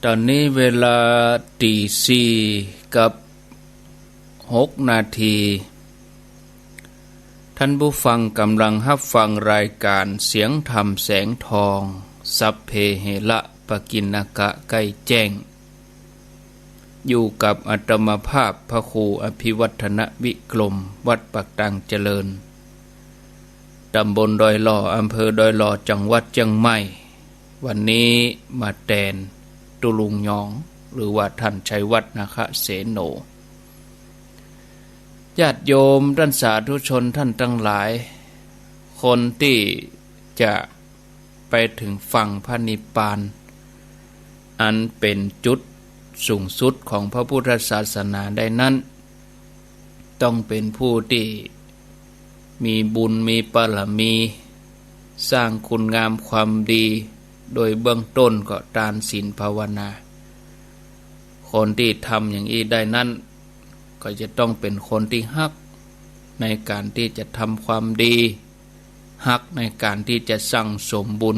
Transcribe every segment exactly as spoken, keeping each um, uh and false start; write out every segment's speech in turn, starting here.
ต๋อนนี้เวลาตีสี่กับหกนาที ท่านผู้ฟังก่ำลังฮับฟังรายก๋านเสียงธรรมแสงทอง สัพเพเหระปะกิณณกะ ใก้แจ้ง อยู่กับอาตมาภาพพระครูอภิวัฒนวิกรม วัดปากตางเจริญ ต๋ำบลดอยหล่อ อำเภอดอยหล่อ จังหวัดเจียงใหม่ วันนี้มาแตนตุ๊ลุงยอง หรือว่าท่านชัยวัฒน์ นาคเสโน ญาติโยมต้านสาธุชนต้านตังหลาย คนตี้จะไปเถิงฝั่งพระนิพพาน อันเป๋นจุดสูงสุดของพระพุทธศาสนาได้นั้น ต้องเป๋นผู้ตี้มีบุญมีบารมี สร้างคุณงามความดี โดยเบื้องต้นก็ตานศีลภาวนา คนตี้ทำอย่างอี้ได้นั้น ก็จะต้องเป๋นคนตี้ฮักในก๋านตี้จะทำความดี ฮักในก๋านตี้จะสั่งสมบุญ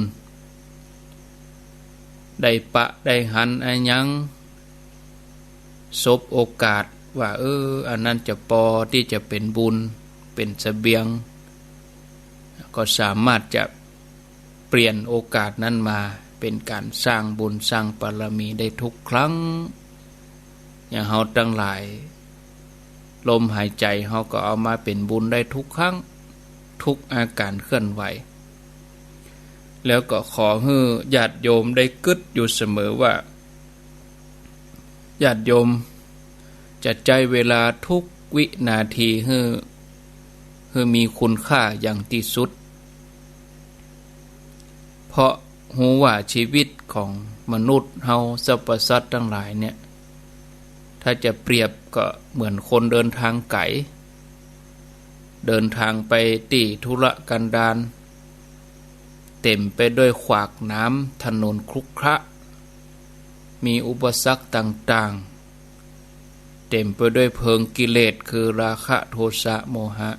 ได้ปะได้หันอะหยัง สบโอกาสว่า เออ อันนั้นจะปอตี้จะเป๋นบุญ เป๋นเสบียง ก็สามารถจะเปลี่ยนโอกาสนั้นมาเป๋นก๋านสร้างบุญสร้างบารมีได้ทุกครั้ง อย่างเฮาตังหลาย ลมหายใจ๋เฮาก็เอามาเป๋นบุญได้ทุกครั้ง ทุกอาก๋านเคลื่อนไหว แล้วก็ขอหื้อญาติโยมได้กึ๊ดอยู่เสมอว่า ญาติโยมจะใจ๊เวลาทุกวินาทีหื้อ หื้อมีคุณค่าอย่างตี้สุด เพราะฮู้ว่าชีวิตของมนุษย์เฮา สรรพสัตว์ตังหลายเนี่ย ถ้าจะเปรียบก็เหมือนคนเดินทางไก๋ เดินทางไปตี้ทุรกันดาร เต๋มไปด้วยขวากหนาม ถนนขรุขระ มีอุปสรรคต่างๆ เต๋มไปด้วยเพลิงกิเลส คือราคะ โทสะ โมหะ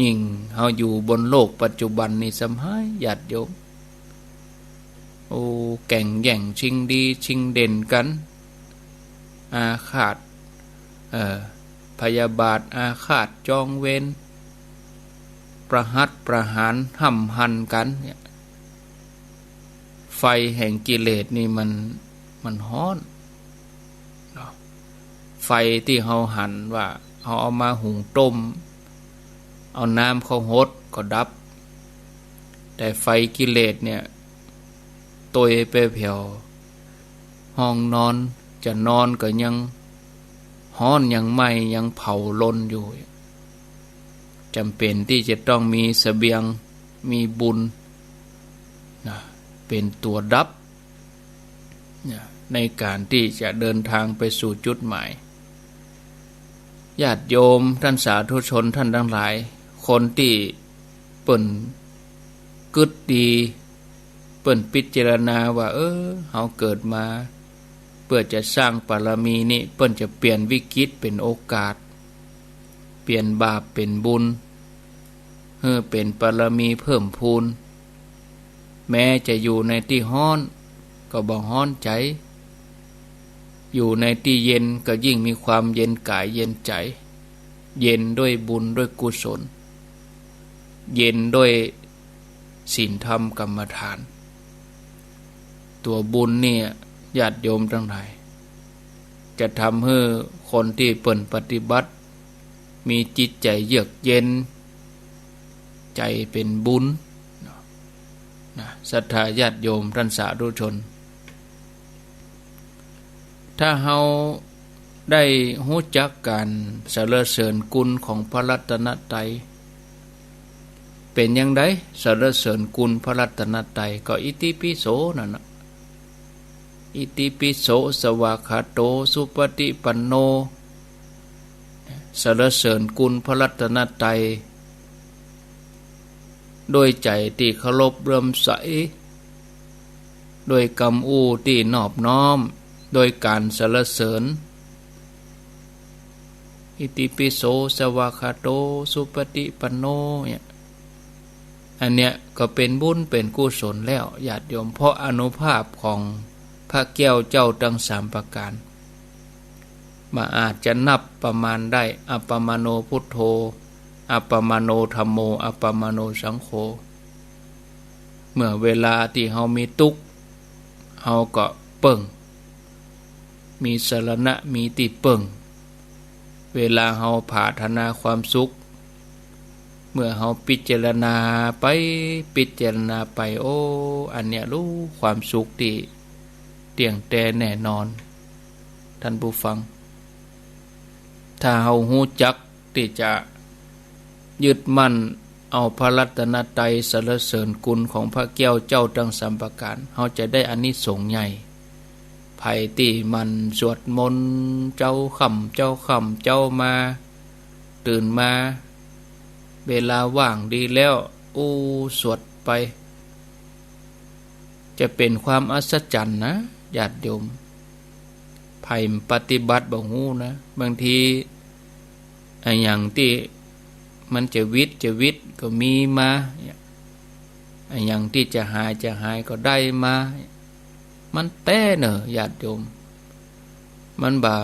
ยิ่งเฮาอยู่บนโลกปัจจุบันนี้ซ้ำฮ้าย ญาติโยม โอ้ แก่งแย่งชิงดีชิงเด่นกั๋น อาฆาต เอ่อ พยาบาท อาฆาต จองเวร ประหัตประหาร ห้ำหั่นกั๋นเนี่ย ไฟแห่งกิเลสนี่มัน มันฮ้อนเนาะ ไฟตี้เฮาหันว่าเฮาเอามาหุงต้ม เอาน้ำเข้าหดก็ดับ แต่ไฟกิเลสเนี่ย ตวยไปแผวห้องนอน จะนอนก็ยังฮ้อน ยังไหม้ ยังเผาลนอยู่ จ๋ำเป๋นตี้จะต้องมีเสบียง มีบุญนะ เป๋นตั๋วดับนะ ในก๋านตี้จะเดินทางไปสู่จุดหมาย ญาติโยมต้านสาธุชนต้านตังหลาย คนตี้เปิ้นกึ๊ดดี เปิ้นพิจารณาว่า เออ เฮาเกิดมาเปื้อจะสร้างบารมีนี่ เปิ้นจะเปลี่ยนวิกฤตเป๋นโอกาส เปลี่ยนบาปเป๋นบุญ หื้อเป๋นบารมีเพิ่มพูน แม้จะอยู่ในตี้ฮ้อนก็บ่ฮ้อนใจ๋ อยู่ในตี้เย็นก็ยิ่งมีความเย็นก๋ายเย็นใจ๋ เย็นด้วยบุญด้วยกุศล เย็นด้วยศีลธรรมกรรมฐาน ตั๋วบุญเนี่ย ญาติโยมตังหลาย จะทำหื้อคนตี้เปิ้นปฏิบัติ มีจิตใจ๋เยือกเย็น ใจ๋เป๋นบุญ นะ ศรัทธาญาติโยมต้านสาธุชน ถ้าเฮาได้ฮู้จักก๋านสรรเสริญคุณของพระรัตนตรัย เป๋นอย่างใด สรรเสริญคุณพระรัตนตรัย ก็อิติปิโสนั่นน่ะ อิติปิโส สวากขาโต สุปฏิปันโน สรรเสริญคุณพระรัตนตรัย ด้วยใจ๋ตี้เคารพเลื่อมใส ด้วยกำอู้ตี้นอบน้อม ด้วยก๋านสรรเสริญ อิติปิโส สวากขาโต สุปฏิปันโน เนี่ย อันเนี้ยก็เป๋นบุญเป๋นกุศลแล้ว ญาติโยม เพราะอานุภาพของ พระแก้วเจ้าตังสามประก๋าน บ่อาจจะนับประมาณได้ อัปปมาโณพุทโธ อัปปมาโณธัมโม อัปปมาโณสังโฆ เมื่อเวลาตี้เฮามีตุ๊กข์ เฮาก็เปิ้ง มีสรณะ มีตี้เปิ้ง เวลาเฮาผาถนาความสุข เมื่อเฮาปิจารณาไป ปิจารณาไป โอ้ อันเนี้ยลูความสุขตี้เตี้ยงแต๊แน่นอน ท่านผู้ฟัง ถ้าเฮาฮู้จักตี้จะยึดมั่นเอาพระรัตนตรัยสรรเสริญคุณของพระแก้วเจ้าตังสามประก๋าน เฮาจะได้อานิสงส์ใหญ่ ใผตี้หมั่นสวดมนต์เจ๊าค่ำเจ๊าค่ำเจ๊ามา ตื่นมา เวลาว่างดีแล้ว อู้ สวดไป จะเป๋นความอัศจรรย์นะ ญาติโยม ใผปฏิบัติบ่ฮู้นะ บางที อะหยังตี้มันจะวิดจะวิดก็มีมา อะหยังตี้จะหายจะหายก็ได้มา มันแต๊เน่อ ญาติโยม มันบ่า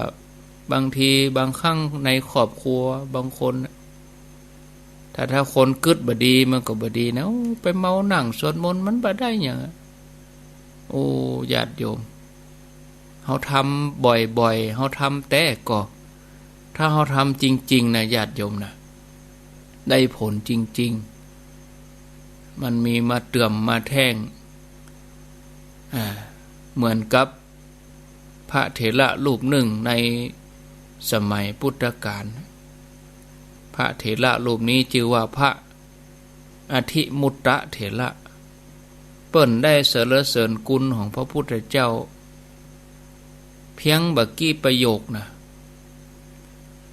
บางทีบางครั้งในครอบครัวบางคน ถ้า ถ้าคนกึ๊ดบ่ดีมันก็บ่ดีนะ โอ้ ไปเมานั่งสวดมนต์มันบ่ได้หยังอะ โอ้ ญาติโยม เฮาทำบ่อยๆ เฮาทำแต๊ก่อ ถ้าเฮาทำจริงๆ นะ ญาติโยมนะ ได้ผลจริงๆ มันมีมาเตื้อมมาแต๊ง อ่า เหมือนกับพระเถระรูปนึ่งในสมัยพุทธกาล พระเถระรูปนี้จื้อว่าพระอธิมุตตะเถระ เปิ้นได้สรรเสริญคุณของพระพุทธเจ้า เพียงบ่กี่ประโยคนะ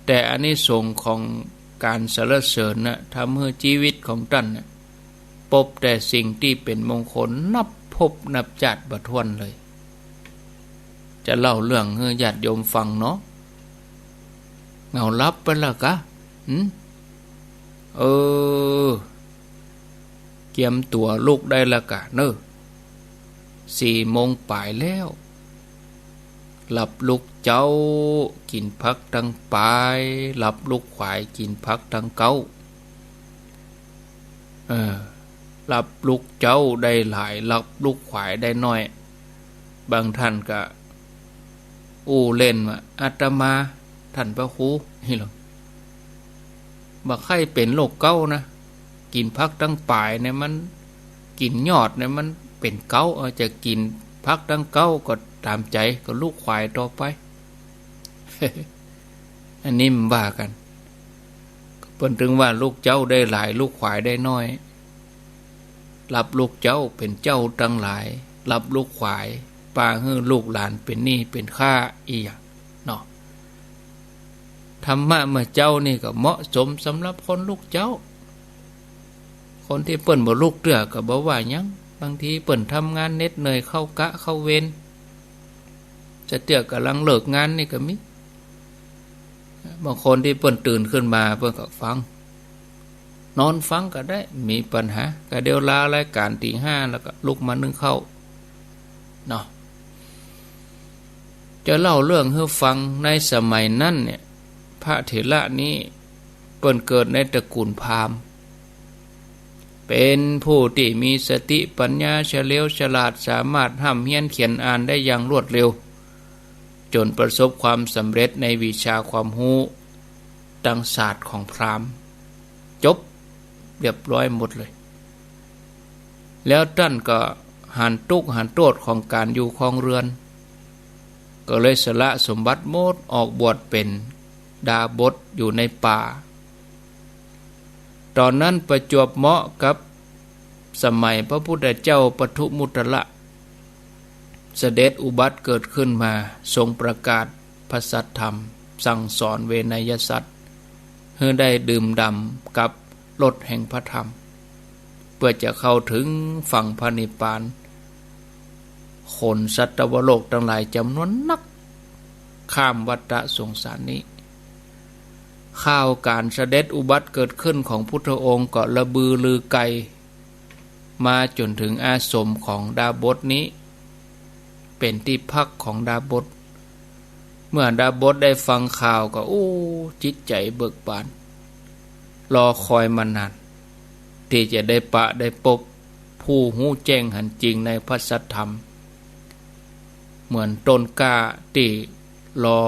แต่อานิสงส์ของก๋านสรรเสริญนะ ทำหื้อจีวิตของต้านนะ ปบแต่สิ่งตี้เป๋นมงคลนับภพนับจาติบ่ถ้วนเลย จะเล่าเรื่องหื้อญาติโยมฟังเนาะ เหงาหลับไปแล้วกา หึ เออ เกียมตั๋วลุกได้แล้วกาเน่อ สี่โมงป๋ายแล้ว หลับลุกเจ๊า กิ๋นผักตังป๋าย หลับลุกขวาย กิ๋นผักตังเก๊า เออ หลับลุกเจ๊าได้หลาย หลับลุกขวายได้น้อย บางต้านก็อู้เล่นว่า อาตมา ต้านพระครู นี่หรอ บ่ใค่เป๋นโรคเก๊านะ กิ๋นผักตังป๋ายเนี่ยมัน กิ๋นยอดเนี่ยมันเป๋นเก๊า เออ จะกิ๋นผักตังเก๊าก็ต๋ามใจ๋ ก็ลุกขวายต่อไป อันนี้มันว่ากั๋น เปิ้นตึงว่าลุกเจ๊าได้หลาย ลุกขวายได้น้อย หลับลุกเจ๊าเป๋นเจ๊าตังหลาย หลับลุกขวาย ปาหื้อลูกหลานเป๋นหนี้เป๋นข้าอี้อะเนาะ ธรรมะเมื่อเจ๊านี่ก็เหมาะสมสำหรับคนลุกเจ๊า คนตี้เปิ้นบ่ลุกเตื้อก็บ่ว่าหยัง บางทีเปิ้นทำงานเหน็ดเหนื่อยเข้ากะเข้าเวร จะเตื้อก่ำลังเลิกงานนี่ก็มี บางคนตี้เปิ้นตื่นขึ้นมาเปิ้นก็ฟัง นอนฟังก็ได้ บ่มีปัญหา ก็เดี๋ยวลารายก๋านตี๋ห้าแล้วก็ลุกมานึ่งข้าวเนาะ จะเล่าเรื่องหื้อฟัง ในสมัยนั้นเนี่ย พระเถระนี้เปิ้นเกิดในตระกูลพราหมณ์ เป๋นผู้ตี้มีสติปัญญาเฉลียวฉลาด สามารถฮ่ำเฮียนเขียนอ่านได้อย่างรวดเร็ว จ๋นประสบความสำเร็จในวิชาความฮู้ ตังศาสตร์ของพราหมณ์ จบเรียบร้อยหมดเลย แล้วต้านก็หันตุ๊กข์หันโต้ษของก๋านอยู่ครองเรือน ก็เลยสละสมบัติหมด ออกบวชเป๋นดาบสอยู่ในป่า ต๋อนนั้นประจวบเหมาะกับสมัยพระพุทธเจ้าปทุมมุตตระ เสด็จอุบัติเกิดขึ้นมา ทรงประกาศพระสัทธรรม สั่งสอนเวไนยสัตว์ หื้อได้ดื่มด่ำกับรสแห่งพระธรรม เปื้อจะเข้าเถิงฝั่งพระนิพพาน ขนสัตวโลกตังหลายจ๋ำนวนนัก ข้ามวัฏสงสารนี้ ข่าวก๋านเสด็จอุบัติเกิดขึ้นของพุทธองค์ก็ระบือลือไกล มาจ๋นเถิงอาสมของดาบสนี้ เป๋นตี้พักของดาบส เมื่อดาบสได้ฟังข่าวก็ โอ้ จิตใจ๋เบิกบาน รอคอยมานาน ตี้จะได้ปะได้ปบผู้ฮู้แจ้งหันจริงในพระสัทธรรม เหมือนต้นกล้าตี้รอ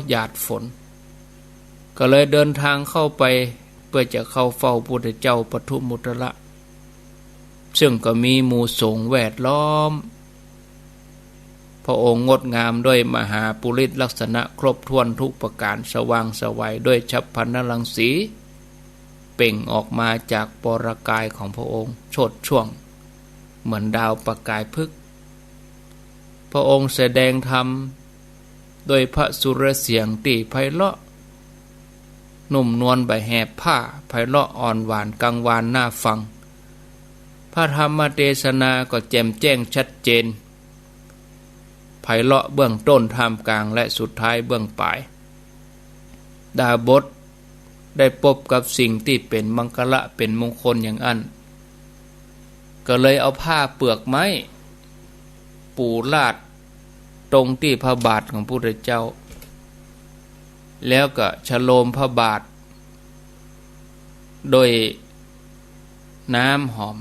หยาดฝน ก็เลยเดินทางเข้าไปเพื่อจะเข้าเฝ้าพุทธเจ้าปทุมมุตตระ ซึ่งก็มีหมู่สงฆ์แวดล้อม พระองค์งดงามด้วยมหาปุริสลักษณะครบถ้วนทุกประการ สว่างไสวด้วยฉัพพรรณรังสี เปล่งออกมาจากปรกายของพระองค์ โชติช่วงเหมือนดาวประกายพฤกษ์ พระองค์แสดงธรรมด้วยพระสุรเสียงตี้ไพเราะ นุ่มนวลบ่าแหบผ้า ไพเราะอ่อนหวานกังวานน่าฟัง พระธรรมเตสนาก็แจ่มแจ้งชัดเจน ไพเราะเบื้องต้น ท่ามกลาง และสุดท้ายเบื้องปลาย ดาบสได้ปบกับสิ่งตี้เป๋นมังคละเป๋นมงคลอย่างอั้น ก็เลยเอาผ้าเปลือกไม้ปูราดตรงตี้พระบาทของพุทธเจ้า แล้วก็ชโลมพระบาทโดยน้ำหอม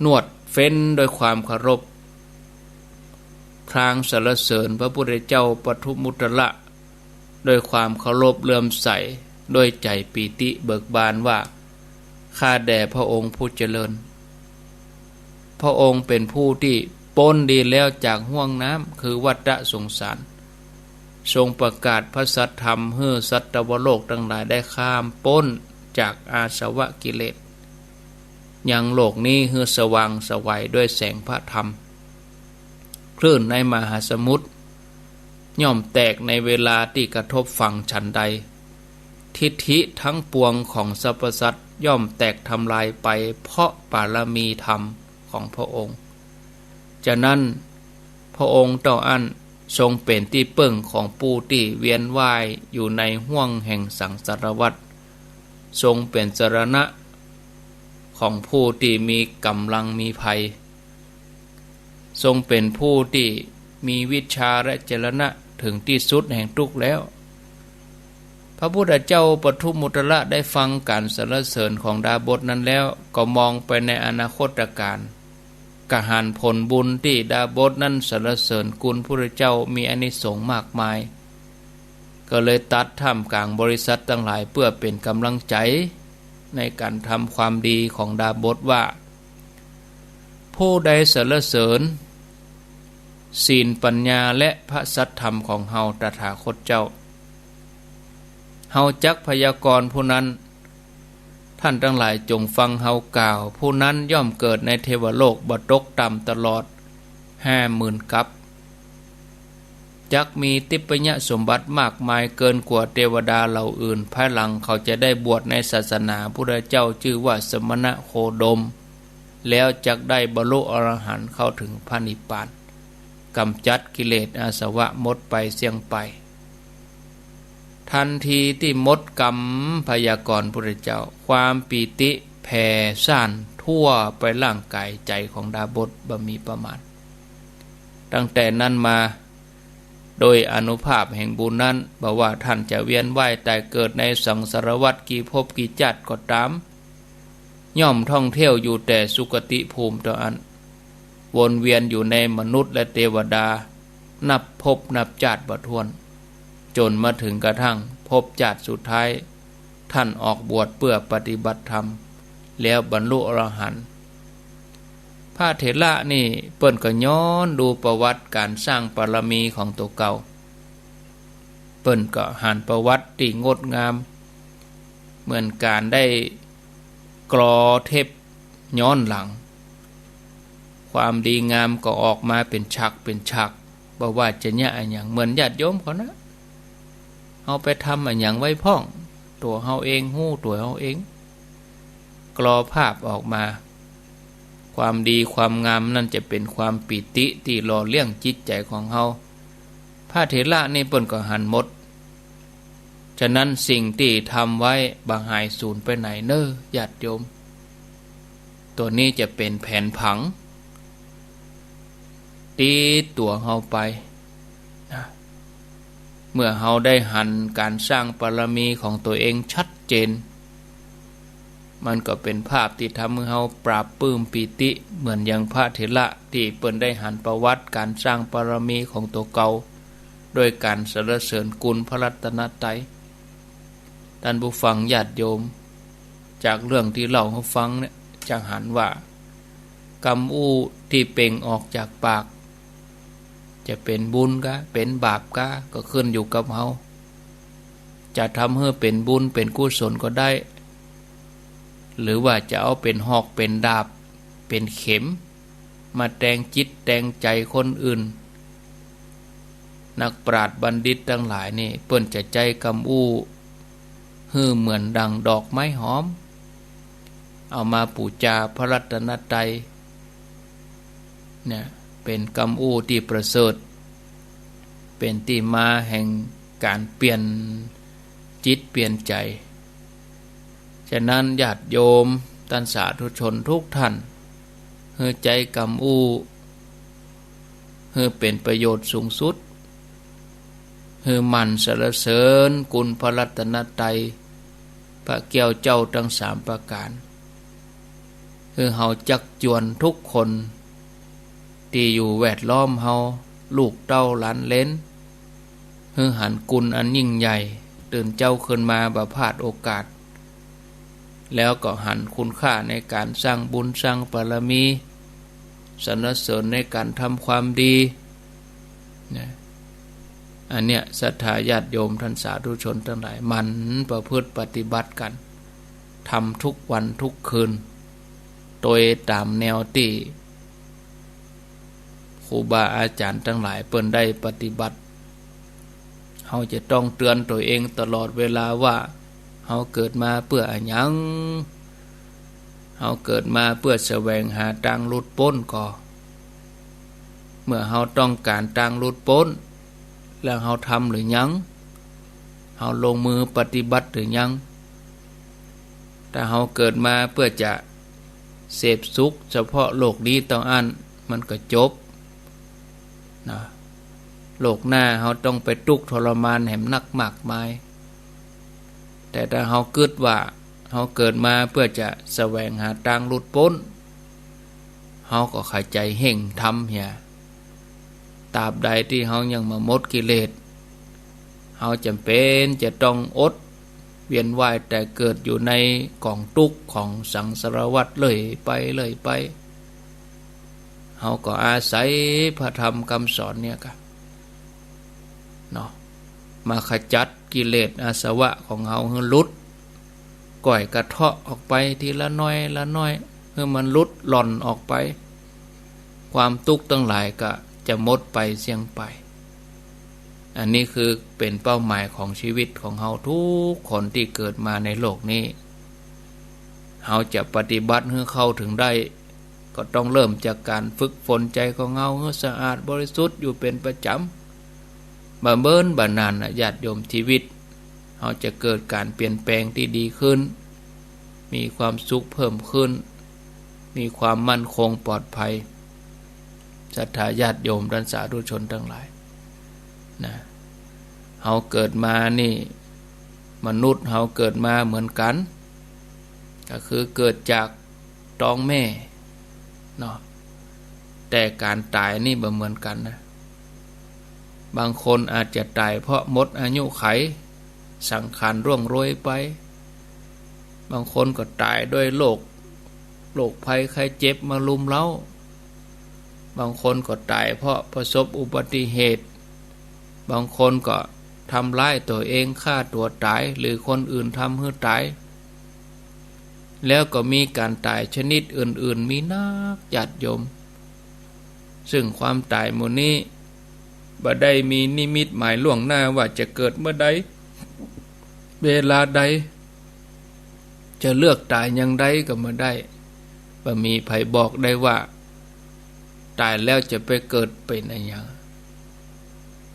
นวดเฟ้นด้วยความเคารพ พลางสรรเสริญพระพุทธเจ้าปทุมมุตตระ ด้วยความเคารพเลื่อมใส ด้วยใจ๋ปีติเบิกบานว่า ข้าแด่พระองค์ผู้เจริญ พระองค์เป๋นผู้ตี้ป๊นดีแล้วจากห้วงน้ำ คือวัฏสงสาร ทรงประกาศพระสัทธรรมหื้อสัตวโลกตังหลายได้ข้ามป๊นจากอาสวะกิเลส ยังโลกนี้หื้อสว่างไสวด้วยแสงพระธรรม คลื่นในมหาสมุทรย่อมแตกในเวลาตี้กระทบฝั่งฉันใด ทิฏฐิทั้งปวงของสรรพสัตว์ย่อมแตกทำลายไปเพราะบารมีธรรมของพระองค์ ฉะนั้นพระองค์เต้าอั้นทรงเป๋นตี้เปิ้งของผู้ตี้เวียนว่ายอยู่ในห้วงแห่งสังสารวัฏ ทรงเป๋นสรณะของผู้ตี้มีก๋ำลังมีภัย ทรงเป๋นผู้ตี้มีวิชชาและจรณะเถิงตี้สุดแห่งทุกข์แล้ว พระพุทธเจ้าปทุมมุตตระได้ฟังก๋านสรรเสริญของดาบสนั้นแล้ว ก็มองไปในอนาคตกาล ก็หันผลบุญตี้ดาบสนั้นสรรเสริญคุณพุทธเจ้ามีอานิสงส์มากมาย ก็เลยตรัสท่ามกลางบริษัทตังหลายเพื่อเป๋นก๋ำลังใจ๋ในก๋านทำความดีของดาบสว่า ผู้ใดสรรเสริญศีลปัญญาและพระสัทธรรมของเฮาตถาคตเจ้า เฮาจักพยากรณ์ผู้นั้น ท่านตังหลายจงฟังเฮากล่าว ผู้นั้นย่อมเกิดในเทวโลกบ่ตกต่ำตลอดห้าหมื่นกัป จักมีทิพยสมบัติมากมายเกินกว่าเทวดาเหล่าอื่น ภายหลังเขาจะได้บวชในศาสนาพุทธเจ้าจื้อว่าสมณโคดม แล้วจักได้บรรลุอรหันต์เข้าเถิงพระนิพพาน ก๋ำจัดกิเลสอาสวะหมดไปเสี้ยงไป ทันทีตี้หมดกำพยากรณ์พุทธเจ้า ความปีติแผ่ซ่านทั่วไปร่างก๋ายใจ๋ของดาบสบ่มีประมาณ ตั้งแต่นั้นมา โดยอานุภาพแห่งบุญนั้น บ่ว่าท่านจะเวียนว่ายต๋ายเกิดในสังสารวัฏกี่ภพกี่จาติก็ต๋าม ย่อมท่องเที่ยวอยู่แต่สุคติภูมิเต้าอั้น วนเวียนอยู่ในมนุษย์และเตวดา นับภพนับจาติบ่ถ้วน จ๋นมาเถิงกระทั่งภพจาติสุดท้าย ท่านออกบวชเพื่อปฏิบัติธรรม แล้วบรรลุอรหันต์ พระเถระนี่เปิ้นก็ย้อนดูประวัติก๋านสร้างบารมีของตั๋วเก่า เปิ้นก็หันประวัติตี้งดงาม เหมือนก๋านได้กรอเทปย้อนหลัง ความดีงามก็ออกมาเป๋นฉากเป๋นฉาก บ่ว่าจะเยียะอะหยัง เหมือนญาติโยมเขานะ เฮาไปทำอะหยังไว้พ่อง ตั๋วเฮาเอง ฮู้ตั๋วเฮาเอง กรอภาพออกมา ความดีความงามนั้นจะเป๋นความปีติตี้หล่อเลี้ยงจิตใจ๋ของเฮา พระเถระนี่เปิ้นก็หันหมด ฉะนั้นสิ่งตี้ทำไว้บ่หายสูญไปไหนเน่อญาติโยม ตั๋วนี้จะเป๋นแผนผัง ติดตั๋วเฮาไปนะ เมื่อเฮาได้หันก๋านสร้างบารมีของตั๋วเองชัดเจน มันก็เป๋นภาพตี้ทำหื้อเฮาปลาบปลื้มปีติ เหมือนอย่างพระเถระตี้เปิ้นได้หันประวัติก๋านสร้างบารมีของตั๋วเก่า โดยก๋านสรรเสริญคุณพระรัตนตรัย ต้านผู้ฟังญาติโยม จากเรื่องตี้เล่าหื้อฟังเนี่ย จะหันว่า กำอู้ตี้เปล่งออกจากปาก จะเป๋นบุญกา เป๋นบาปกา ก็ขึ้นอยู่กับเฮา จะทำหื้อเป๋นบุญเป๋นกุศลก็ได้ หรือว่าจะเอาเป๋นหอกเป๋นดาบ เป๋นเข็ม มาแตงจิตแตงใจ๋คนอื่น นักปราชญ์บัณฑิตตังหลายนี่ เปิ้นจะใจ๊กำอู้หื้อเหมือนดังดอกไม้หอม เอามาปู๋จาพระรัตนตรัย เนี่ย เป๋นกำอู้ตี้ประเสริฐ เป๋นตี้มาแห่งก๋านเปลี่ยนจิตเปลี่ยนใจ๋ ฉะนั้นญาติโยมต้านสาธุชนทุกท่าน หื้อใจ๊กำอู้หื้อเป๋นประโยชน์สูงสุด หื้อหมั่นสรรเสริญคุณพระรัตนตรัย พระแก้วเจ้าตังสามประก๋าน หื้อเฮาจักจวนทุกคนตี้อยู่แวดล้อมเฮา ลูกเต้าหลานเหลน หื้อหันคุณอันยิ่งใหญ่ ตื่นเจ๊าขึ้นมาบ่พลาดโอกาส แล้วก็หันคุณค่าในก๋านสร้างบุญสร้างบารมี สรรเสริญในก๋านทำความดีนะ อันเนี้ยศรัทธาญาติโยมต้านสาธุชนตังหลาย หมั่นประพฤติปฏิบัติกั๋น ทำทุกวันทุกคืน โตยต๋ามแนวตี้ครูบาอาจ๋ารย์ตังหลายเปิ้นได้ปฏิบัติ เฮาจะต้องเตื๋อนตั๋วเองตลอดเวลาว่า เฮาเกิดมาเปื้ออะหยัง เฮาเกิดมาเปื้อแสวงหาตางหลุดป๊นก่อ เมื่อเฮาต้องก๋านตางหลุดป๊น แล้วเฮาทำหรือยัง เฮาลงมือปฏิบัติหรือยัง ถ้าเฮาเกิดมาเปื้อจะเสพสุขเฉพาะโลกนี้เต้าอั้น มันก็จบนะ โลกหน้าเฮาต้องไปตุ๊กข์ทรมานแหมนักมากมาย แต่ถ้าเฮากึ๊ดว่าเฮาเกิดมาเปื้อจะแสวงหาตางหลุดป๊น เฮาก็ขะใจ๋เฮ่งทำเหีย ตราบใดตี้เฮายังบ่หมดกิเลส เฮาจ๋ำเป๋นจะต้องอดเวียนว่ายต๋ายเกิดอยู่ในก๋องตุ๊กข์ของสังสารวัฏเรื่อยไปเรื่อยไป เฮาก็อาศัยพระธรรมกำสอนเนี่ยกา เนาะ มาขจัดกิเลสอาสวะของเฮาหื้อหลุด ก้อยกระเทาะออกไปทีละน้อยละน้อย หื้อมันหลุดหล่อนออกไป ความตุ๊กข์ตังหลายก็จะหมดไปเสี้ยงไป อันนี้คือเป๋นเป้าหมายของชีวิตของเฮาทุกคนตี้เกิดมาในโลกนี้ เฮาจะปฏิบัติหื้อเข้าเถิงได้ ก็ต้องเริ่มจากก๋านฝึกฝนใจ๋ของเฮาหื้อสะอาดบริสุทธิ์อยู่เป๋นประจ๋ำ บ่เมินบ่นานนะญาติโยม ชีวิตเฮาจะเกิดก๋านเปลี่ยนแปลงตี้ดีขึ้น มีความสุขเพิ่มขึ้น มีความมั่นคงปลอดภัย ศรัทธาญาติโยมต้านสาธุชนตังหลายนะ เฮาเกิดมานี่ มนุษย์เฮาเกิดมาเหมือนกั๋น ก็คือเกิดจาก ต๊องแม่เนาะ แต่ก๋านต๋ายนี่บ่เหมือนกั๋นนะ บางคนอาจจะต๋ายเพราะหมดอายุขัย สังขารร่วงโรยไป บางคนก็ต๋ายด้วยโรค โรคภัยไข้เจ็บมารุมเร้า บางคนก็ต๋ายเพราะประสบอุบัติเหตุ บางคนก็ทำร้ายตั๋วเอง ฆ่าตั๋วต๋าย หรือคนอื่นทำหื้อต๋าย แล้วก็มีก๋านต๋ายชนิดอื่นๆ มีนักญาติโยม ซึ่งความต๋ายหมู่นี้บ่ได้มีนิมิตหมายล่วงหน้าว่าจะเกิดเมื่อใด เวลาใด จะเลือกต๋ายยามใดก็บ่ได้ บ่มีใผบอกได้ว่า ต๋ายแล้วจะไปเกิดเป๋นอะหยัง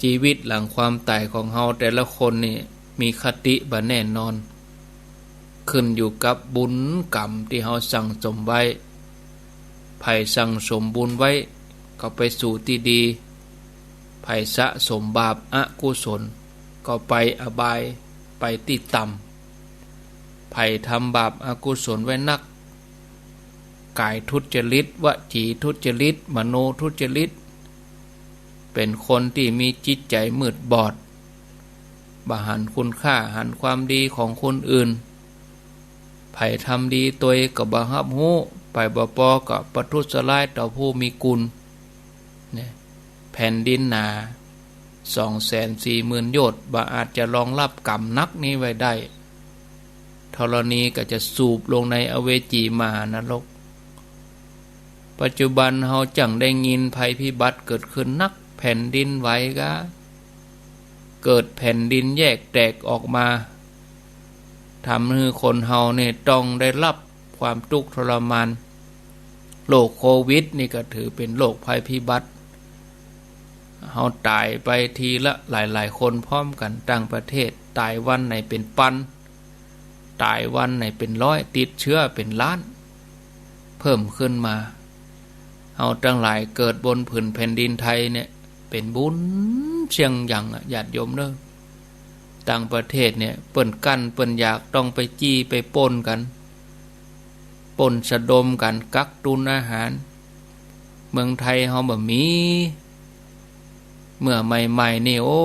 ชีวิตหลังความต๋ายของเฮาแต่ละคนนี่มีคติบ่แน่นอน ขึ้นอยู่กับบุญกรรมตี้เฮาสั่งสมไว้ ใผสั่งสมบุญไว้ ก็ไปสู่ตี้ดี ใผสะสมบาปอกุศล ก็ไปอบาย ไปตี้ต่ำ ใผทำบาปอกุศลไว้นัก ก๋ายทุจริต วจีทุจริต มโนทุจริต เป๋นคนตี้มีจิตใจ๋มืดบอด บ่หันคุณค่าหันความดีของคนอื่น ใผทำดีตวยก็บ่ฮับฮู้ ใผบ่ปอก็ประทุษร้ายต่อผู้มีกุณ เนี่ย แผ่นดินหนา สองแสนสี่หมื่นโยชน์ บ่อาจจะรองฮับก๋รรมหนักนี้ไว้ได้ ธรณีก็จะสูบลงในอเวจีมหานรก ปัจจุบันเฮาจั่งได้ยินภัยพิบัติเกิดขึ้นนัก แผ่นดินไหวกา เกิดแผ่นดินแยกแตกออกมา ทำหื้อคนเฮาเนี่ยต้องได้ฮับความตุ๊กข์ทรมาน โรคโควิดนี่ก็ถือเป๋นโรคภัยพิบัติ เฮาต๋ายไปทีละหลายๆ คนพร้อมกั๋น ต่างประเทศต๋ายวันไหนเป๋นปัน ต๋ายวันไหนเป๋นร้อย ติดเจื้อเป๋นล้าน เพิ่มขึ้นมา เฮาตังหลายเกิดบนผืนแผ่นดินไทยเนี่ย เป๋นบุญเสี้ยงหยังอะ ญาติโยมเน่อ ต่างประเทศเนี่ย เปิ้นกั้นเปิ้นอยากต้องไปจี้ไปปล้นกั๋น ปล้นสะดมกั๋น กักตุนอาหาร เมืองไทยเฮาบ่มี เมื่อใหม่ๆ นี่ โอ้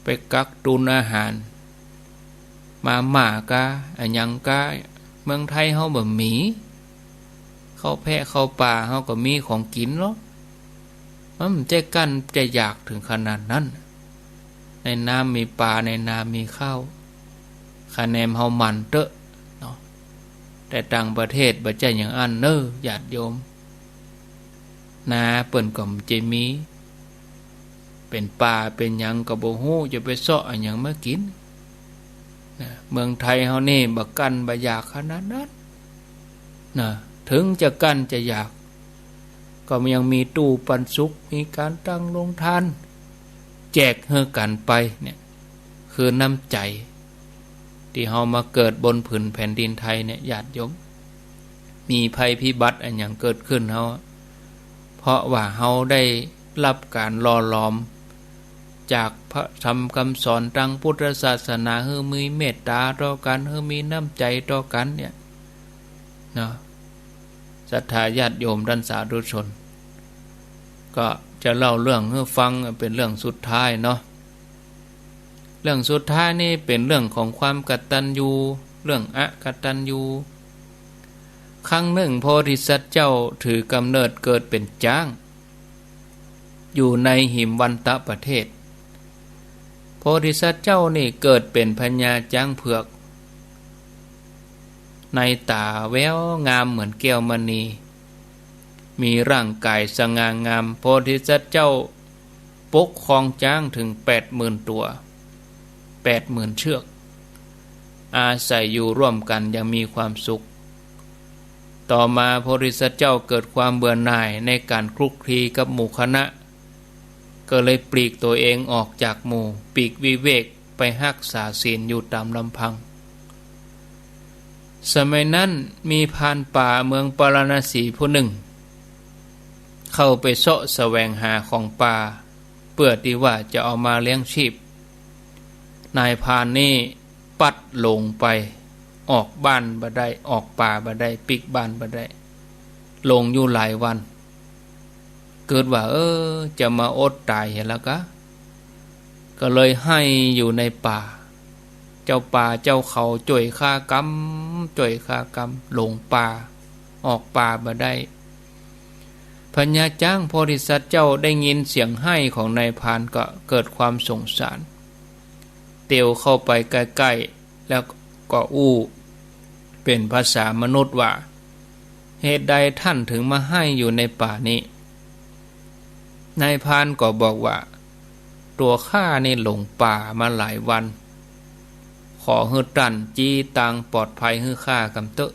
ไปกักตุนอาหาร มาม่ากา อะหยังกา เมืองไทยเฮาบ่มี ข้าวแพะข้าวปลาเฮาก็มีของกิ๋นลอ มันบ่ใจ้กั้นจะอยากเถิงขนาดนั้น ในน้ำมีปลา ในนามีข้าว คะแนนเฮาหมั่นเต๊อะเนาะ แต่ต่างประเทศบ่ใจ้อย่างอั้นเน่อ ญาติโยม นาเปิ้นก็บ่ใจ้มี เป๋นป่าเป๋นหยังก็บ่ฮู้ จะไปเซาะอะหยังมากิ๋น นะ เมืองไทยเฮานี่บ่กั้นบ่อยากขนาดนั้น นะ เถิงจะกั้นจะอยาก ก็ยังมีตู้ปันสุข มีก๋านตั้งโรงทาน แจกหื้อกั๋นไปเนี่ย คือน้ำใจ๋ ตี้เฮามาเกิดบนผืนแผ่นดินไทยเนี่ย ญาติโยม มีภัยพิบัติอะหยังเกิดขึ้นเฮา เพราะว่าเฮาได้ฮับก๋านหล่อหลอม จากพระธรรมกำสอนตางพุทธศาสนา หื้อมีเมตต๋าต่อกั๋น หื้อมีน้ำใจ๋ต่อกั๋นเนี่ย เนาะ ศรัทธาญาติโยมต้านสาธุชน ก็จะเล่าเรื่องหื้อฟังเป๋นเรื่องสุดท้ายเนาะ เรื่องสุดท้ายนี่เป๋นเรื่องของความกตัญญู เรื่องอกตัญญู ครั้งนึ่งโพธิสัตว์เจ้าถือกำเนิดเกิดเป๋นจ๊าง อยู่ในหิมวันตประเทศ โพธิสัตว์เจ้านี่เกิดเป๋นพญาจ๊างเผือก ในต๋าแววงามเหมือนแก้วมณี มีร่างก๋ายสง่างาม โพธิสัตว์เจ้าปกครองจ๊างเถิงแปดหมื่นตั๋ว แปดหมื่นเชือก อาศัยอยู่ร่วมกั๋นอย่างมีความสุข ต่อมาโพธิสัตว์เจ้าเกิดความเบื่อหน่ายในก๋านคลุกคลีกับหมู่คณะ ก็เลยปลีกตั๋วเองออกจากหมู่ ปลีกวิเวกไปฮักษาศีลอยู่ต๋ามลำพัง สมัยนั้นมีพรานป่าเมืองปาราณสีผู้นึ่ง เข้าไปเซาะแสวงหาของป่า เปื้อตี้ว่าจะเอามาเลี้ยงชีพ นายพรานนี่ปั๊ดหลงไป ออกบ้านบ่ได้ ออกป่าบ่ได้ ปิ๊กบ้านบ่ได้ หลงอยู่หลายวัน กึ๊ดว่า เออ จะมาอดต๋ายเหียละกา ก็เลยไห้อยู่ในป่า เจ้าป่าเจ้าเขาจ้วยข้ากำ จ้วยข้ากำ หลงป่า ออกป่าบ่ได้ พญาจ๊างโพธิสัตว์เจ้าได้ยินเสียงไห้ของนายพรานก็เกิดความสงสาร เตียวเข้าไปใก้ๆ แล้วก็อู้เป๋นภาษามนุษย์ว่า เหตุใดต้านเถิงมาไห้อยู่ในป่านี้ นายพรานก็บอกว่า ตั๋วข้านี่หลงป่ามาหลายวัน ขอหื้อต้านจี้ตางปลอดภัยหื้อข้ากำเต๊อะ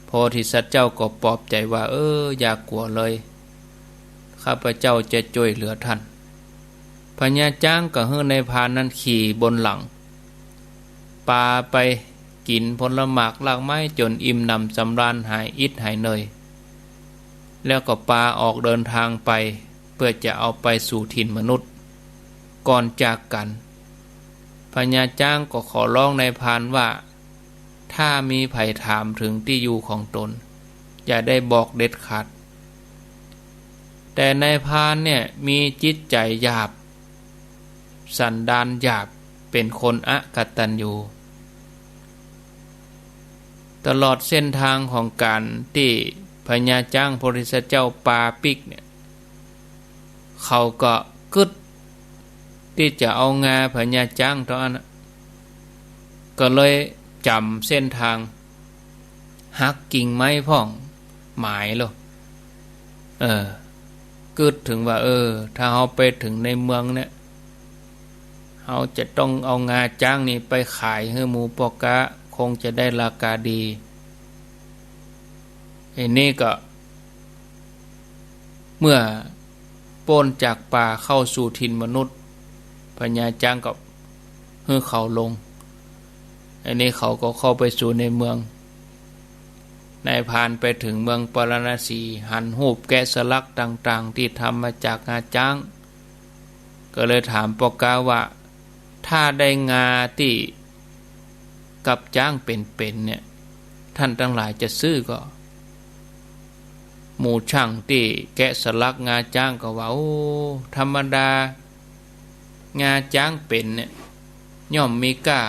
โพธิสัตว์เจ้าก็ปลอบใจ๋ว่า เออ อย่ากั๋วเลย ข้าพเจ้าจะจ้วยเหลือต้าน พญาจ๊างก็หื้อนายพรานนั้นขี่บนหลัง ปาไปกิ๋นผลหมากรากไม้จ๋นอิ่มหนำสำราญหายอิดหายเหนื่อย แล้วก็ปาออกเดินทางไป เปื้อจะเอาไปสู่ถิ่นมนุษย์ ก่อนจากกั๋น พญาจ๊างก็ขอร้องนายพรานว่า ถ้ามีใผถามเถิงตี้อยู่ของต๋น อย่าได้บอกเด็ดขาด แต่นายพรานเนี่ยมีจิตใจ๋หยาบ สันดานหยาบ เป๋นคนอกตัญญู ตลอดเส้นตางของก๋านตี้พญาจ๊างโพธิสัตว์เจ้าปาปิ๊กเนี่ย เขาก็กึ๊ดตี้จะเอางาพญาจ๊างเต้าอั้นน่ะ ก็เลยจ๋ำเส้นตาง หักกิ่งไม้พ่อง หมายโล เออ กึ๊ดเถิงว่า เออ ถ้าเฮาไปเถิงในเมืองเนี่ย เฮาจะต้องเอางาจ๊างนี่ไปขายหื้อหมู่ป้อก๊า คงจะได้ราคาดี ไอ้นี่ก็ เมื่อป๊นจากป่าเข้าสู่ถิ่นมนุษย์ พญาจ๊างก็หื้อเขาลง อันนี้เขาก็เข้าไปสู่ในเมือง นายพรานไปเถิงเมืองปาราณสี หันฮูปแกะสลักต่างๆ ตี้ทำมาจากงาจ๊าง ก็เลยถามป้อก๊าว่า ถ้าได้งาตี้กับจ๊างเป๋นๆ เนี่ย ท่านตังหลายจะซื้อก่อ หมู่จ้างตี้แกะสลักงาจ๊างก็ว่า โอ้ ธรรมดา งาจ๊างเป๋นเนี่ย ย่อมมีก้า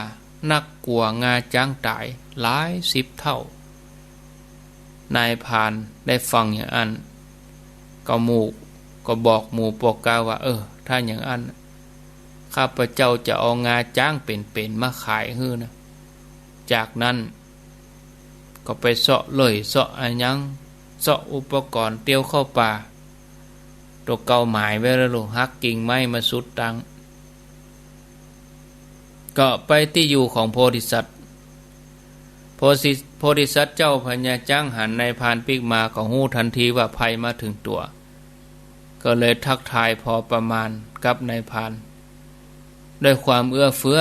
นักกว่างาจ๊างต๋ายหลายสิบเต้า นายพรานได้ฟังอย่างอั้น ก็หมู่ ก็บอกหมู่ป้อก๊าว่า เออ ถ้าอย่างอั้น ข้าพเจ้าจะเอางาจ๊างเป๋นๆ มาขายหื้อนะ จากนั้น ก็ไปเซาะเลื่อย เซาะอะหยัง เซาะอุปกรณ์เตียวเข้าป่า ตั๋วเก่าหมายไว้แล้วลูก หักกิ่งไม้มาสุดตาง ก็ไปตี้อยู่ของโพธิสัตว์ โพธิ โพธิสัตว์เจ้าพญาจ๊างหันนายพรานปิ๊กมา ก็ฮู้ตันทีว่าภัยมาเถิงตั๋ว ก็เลยทักทายพอประมาณกับนายพราน ด้วยความเอื้อเฟื้อ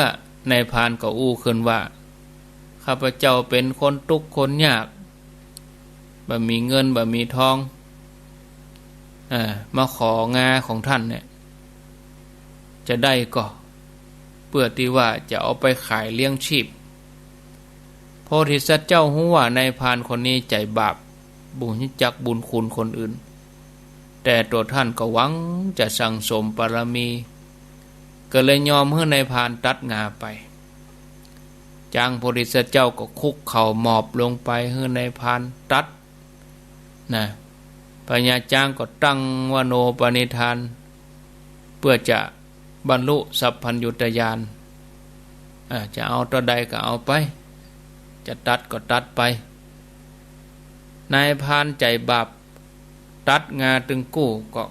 นายพรานก็อู้ขึ้นว่า ข้าพเจ้าเป๋นคนตุ๊กข์คนยาก บ่มีเงินบ่มีทอง อ่า มาของางาของท่านเนี่ย จะได้ก่อ เปื้อตี้ว่าจะเอาไปขายเลี้ยงชีพ โพธิสัตว์เจ้าฮู้ว่านายพรานคนนี้ใจ๋บาป บ่ฮู้จักบุญคุณคนอื่น แต่ตั๋วท่านก็หวังจะสั่งสมบารมี ก็เลยยอมหื้อนายพรานตัดงาไป จ๊างโพธิสัตว์เจ้าก็คุกเข่าหมอบลงไปหื้อนายพรานตัด นะ พญาจ๊างก็ตั้งมโนปณิธาน เปื้อจะบรรลุสัพพัญญุตญาณ อ่า จะเอาเต้าใดก็เอาไป จะตัดก็ตัดไป นายพรานใจ๋บาป ตัดงาตึงกู้ก็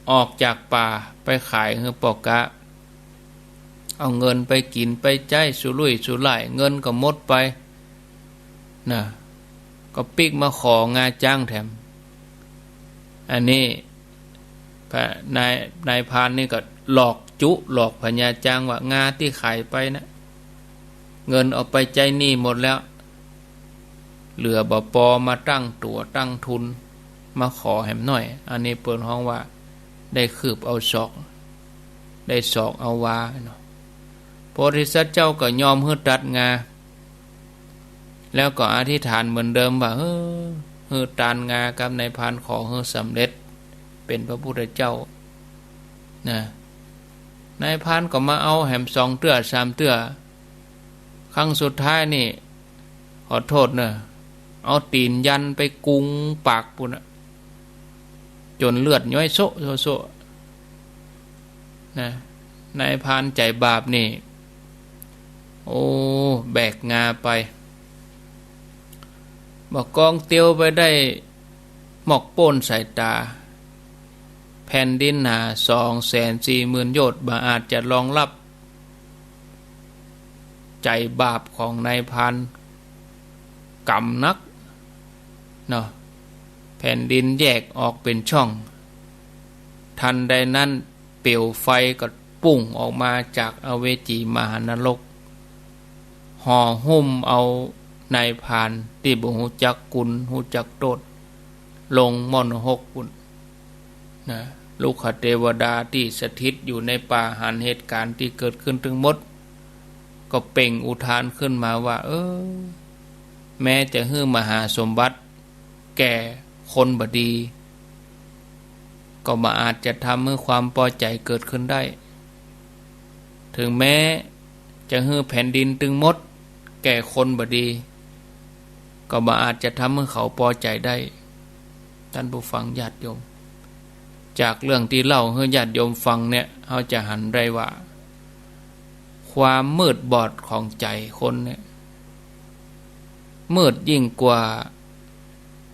ออกจากป่าไปขายหื้อป้อก๊า เอาเงินไปกิ๋นไปใจ๊สุรุ่ยสุร่าย เงินก็หมดไป นะ ก็ปิ๊กมาของาจ๊างแถม อันนี้ พระนาย นายพรานนี่ก็หลอกจุ หลอกพญาจ๊างว่างาตี้ขายไปนะ เงินเอาไปใจ๊หนี้หมดแล้ว เหลือบ่ปอมาตั้งตั๋วตั้งทุน มาขอแหมหน้อย อันนี้เปิ้นฮ้องว่าได้คืบเอาศอก ได้ศอกเอาวาเนาะ โพธิสัตว์เจ้าก็ยอมหื้อตัดงา แล้วก็อธิษฐานเหมือนเดิมว่า เออ หื้อตานงากับนายพรานขอหื้อสำเร็จ เป๋นพระพุทธเจ้า นะ นายพรานก็มาเอาแหมสองเตื้อสามเตื้อ ครั้งสุดท้ายนี่ ขอโต้ษเน่อ เอาตี๋นยันไปกุงปากปู้นน่ะ จ๋นเลือดย้อยโซะโซะโซะ นะ นายพรานใจ๋บาปนี่ โอ้ แบกงาไป บ่ากองเตียวไปได้หมอกโป๊นสายต๋า แผ่นดินหนาสองแสนสี่หมื่นโยชน์ บ่อาจจะรองรับ ใจ๋บาปของนายพรานก๋ำนัก เนาะ แผ่นดินแยกออกเป๋นช่อง ทันใดนั้นเปลวไฟก็ปุ้งออกมาจากอเวจีมหานรก ห่อหุ้มเอานายพรานตี้บ่ฮู้จักคุณฮู้จักโต้ษ ลงหม้อนรกปุ้นนะ รุกขเตวดาตี้สถิตอยู่ในป่าหันเหตุก๋ารณ์ตี้เกิดขึ้นตึงหมด ก็เปล่งอุทานขึ้นมาว่า เออ แม้จะหื้อมหาสมบัติแก่คนบ่ดี ก็บ่อาจจะทำหื้อความปอใจ๋เกิดขึ้นได้ เถิงแม้จะหื้อแผ่นดินตึงหมดแก่คนบ่ดี ก็บ่อาจจะทำหื้อเขาปอใจ๋ได้ ต้านผู้ฟังญาติโยม จากเรื่องตี้เล่าหื้อญาติโยมฟังเนี่ย เฮาจะหันได้ว่า ความมืดบอดของใจ๋คนเนี่ย มืดยิ่งกว่า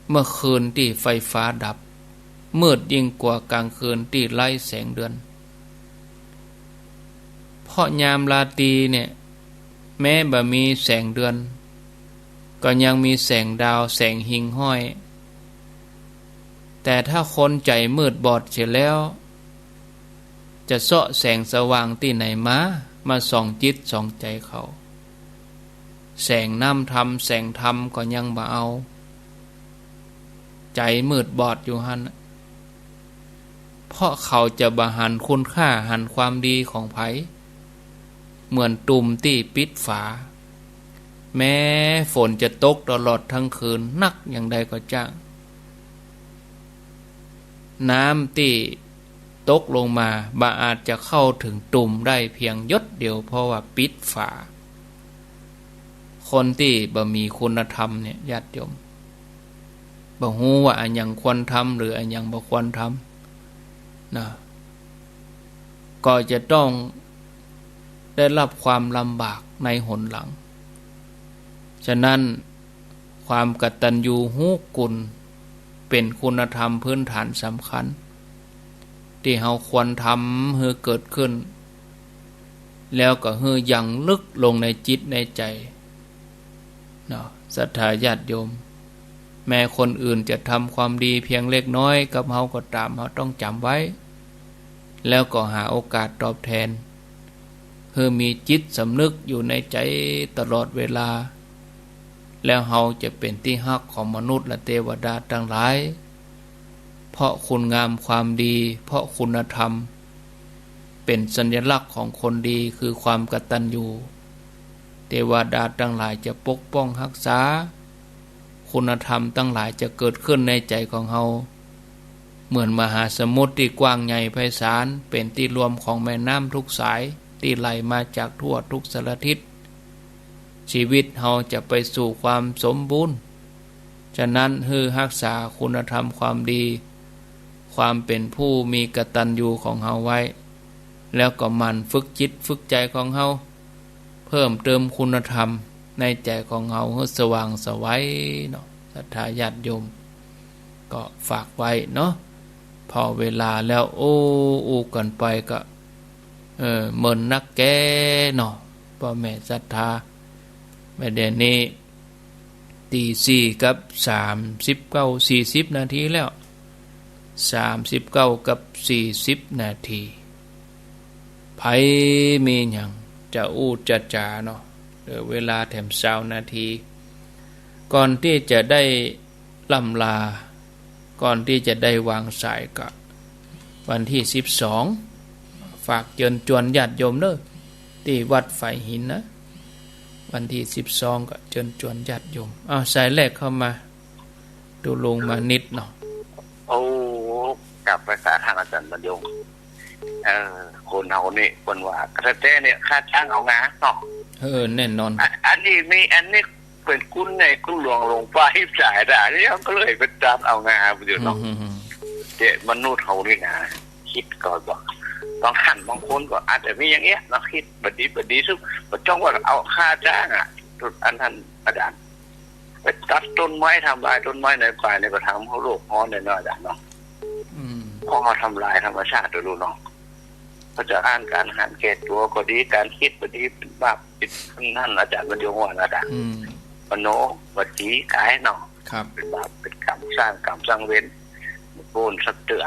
เมื่อคืนตี้ไฟฟ้าดับ มืดยิ่งกว่ากลางคืนตี้ไร้แสงเดือน เพราะยามราตรีเนี่ย แม้บ่มีแสงเดือน ก็ยังมีแสงดาว แสงหิ่งห้อย แต่ถ้าคนใจ๋มืดบอดเสียแล้ว จะเซาะแสงสว่างตี้ไหนมา มาส่องจิตส่องใจ๋เขา แสงน้ำธรรม แสงธรรมก็ยังบ่เอา ใจ๋มืดบอดอยู่หั้นน่ะ เพราะเขาจะบ่หันคุณค่า หันความดีของใผ เหมือนตุ่มตี้ปิดฝา แม้ฝนจะตกตลอดทั้งคืนนักอย่างใดก็จ้าง น้ำตี้ตกลงมาบ่อาจจะเข้าเถิงตุ่มได้เพียงหยดเดียว เพราะว่าปิดฝา คนตี้บ่มีคุณธรรมเนี่ย ญาติโยม บ่ฮู้ว่าอะหยังควรทำหรืออะหยังบ่ควรทำนะ ก็จะต้องได้รับความลำบากในหนหลัง ฉะนั้น ความกตัญญูฮู้คุณเป๋นคุณธรรมพื้นฐานสำคัญ ตี้เฮาควรทำหื้อเกิดขึ้น แล้วก็หื้อยังลึกลงในจิตในใจ๋เนาะ ศรัทธาญาติโยม แม้คนอื่นจะทำความดีเพียงเล็กน้อยกับเฮาก็ต๋าม เฮาต้องจ๋ำไว้ แล้วก็หาโอกาสตอบแทน หื้อมีจิตสำนึกอยู่ในใจ๋ตลอดเวลา แล้วเฮาจะเป๋นตี้ฮักของมนุษย์และเตวดาตังหลาย เพราะคุณงามความดี เพราะคุณธรรม เป๋นสัญลักษณ์ของคนดี คือความกตัญญู เตวดาตังหลายจะปกป้องฮักษา คุณธรรมตังหลายจะเกิดขึ้นในใจ๋ของเฮา เหมือนมหาสมุทรตี้กว้างใหญ่ไพศาล เป๋นตี้รวมของแม่น้ำทุกสาย ตี้ไหลมาจากทั่วทุกสารทิศ ชีวิตเฮาจะไปสู่ความสมบูรณ์ ฉะนั้นหื้อฮักษาคุณธรรมความดี ความเป๋นผู้มีกตัญญูของเฮาไว้ แล้วก็หมั่นฝึกจิตฝึกใจ๋ของเฮา เพิ่มเติมคุณธรรมในใจ๋ของเฮาหื้อสว่างไสวเนาะ ศรัทธาญาติโยม ก็ฝากไว้เนาะ พอเวลาแล้ว โอ้ อู้กั๋นไปก็ เออ เมินนักแก่เนาะ ป้อแม่ศรัทธา บ่าเดี่ยวนี้ ตีสี่กับสามสิบเก้า สี่สิบนาทีแล้ว สามสิบเก้ากับสี่สิบนาที ใผมีหยังจะอู้จะจ๋าเนาะ เหลือเวลาแถมซาวนาที ก่อนตี้จะได้ล่ำลา ก่อนตี้จะได้วางสายก็ วันตี้สิบสอง ฝากเจิญจวนญาติโยมเน่อ ตี้วัดฝายหินนะ วันตี้สิบสองก็เจิญจวนญาติโยม อ้าว สายแรกเข้ามา ตุ๊ลุงมานิดเนาะ โอ้ กราบไหว้สาท่านอาจ๋ารย์บรรยง เออ คนเฮานี่เปิ้นว่ากระแตเนี่ย ฆ่าจ๊างเอางาเนาะ เออ แน่นอน อะ อันนี้มี อันนี้เป๋นกุนใหญ่กุนหลวง หลวงป้าฮิปสายดา อันนี้ก็เลยเป๋นต๋ามเอางาอยู่เนาะ อืม เจ้ามนุษย์เฮานี่นะ กึ๊ดก่อนบ่ บางท่านบางคนก็อาจจะมีอย่างเงี้ยเนาะ กึ๊ดบ่ดีบ่ดี ซึ่งบ่จ้องว่าเอาฆ่าจ๊างอะ อันนั้นอาจ๋ารย์ ไปตัดต้นไม้ ทำลายต้นไม้ในป่าเนี่ย ก็ทำหื้อโลกฮ้อนแน่นอนอาจ๋ารย์เนาะ อืม เพราะว่าทำลายธรรมชาติ ดูเนาะ เพราะฉะนั้นก๋านหันแก่ตั๋วก็ดี ก๋านกึ๊ดบ่ดี เป๋นบาป เป๋นนั่น อาจ๋ารย์บรรยงว่านะอาจ๋ารย์ อืม มโน วจี ก๋ายเนาะ ครับ เป๋นบาป เป๋นกรรม สร้างกรรม สร้างเวร โบ้นสักเตื้อ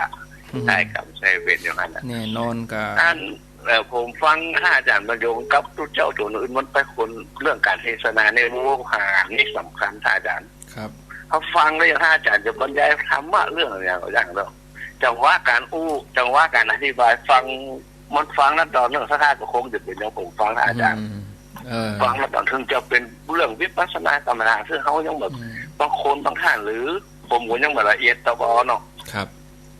อืม ได้กรรมใช้เวรอย่างนั้นน่ะ แน่นอนก็ อัน เอ่อ ผมฟังท่านอาจ๋ารย์บรรยงกับตุ๊เจ้าตั๋วอื่น มันไปคนเรื่องก๋านเทศนาเนี่ย โอ้ หานี่สำคัญ ท่านอาจ๋ารย์ ครับ เขาฟังแล้วอย่างพระอาจารย์จะบรรยายธรรมะเรื่องอย่าง อย่างเดียว จังหวะก๋านอู้ จังหวะก๋านอธิบาย ฟัง มันฟังแล้วตอนนั้นศรัทธาก็คงจะเป๋นอย่างผมฟังนะอาจารย์ อืม เออ ฟังแล้วตอนนั้นจะเป๋นเรื่องวิปัสสนากรรมฐาน ซึ่งเขายังแบบ อืม บางคนบางท่านหรือผมก็ยังบ่ละเอียดเต้าปอเนาะ ครับ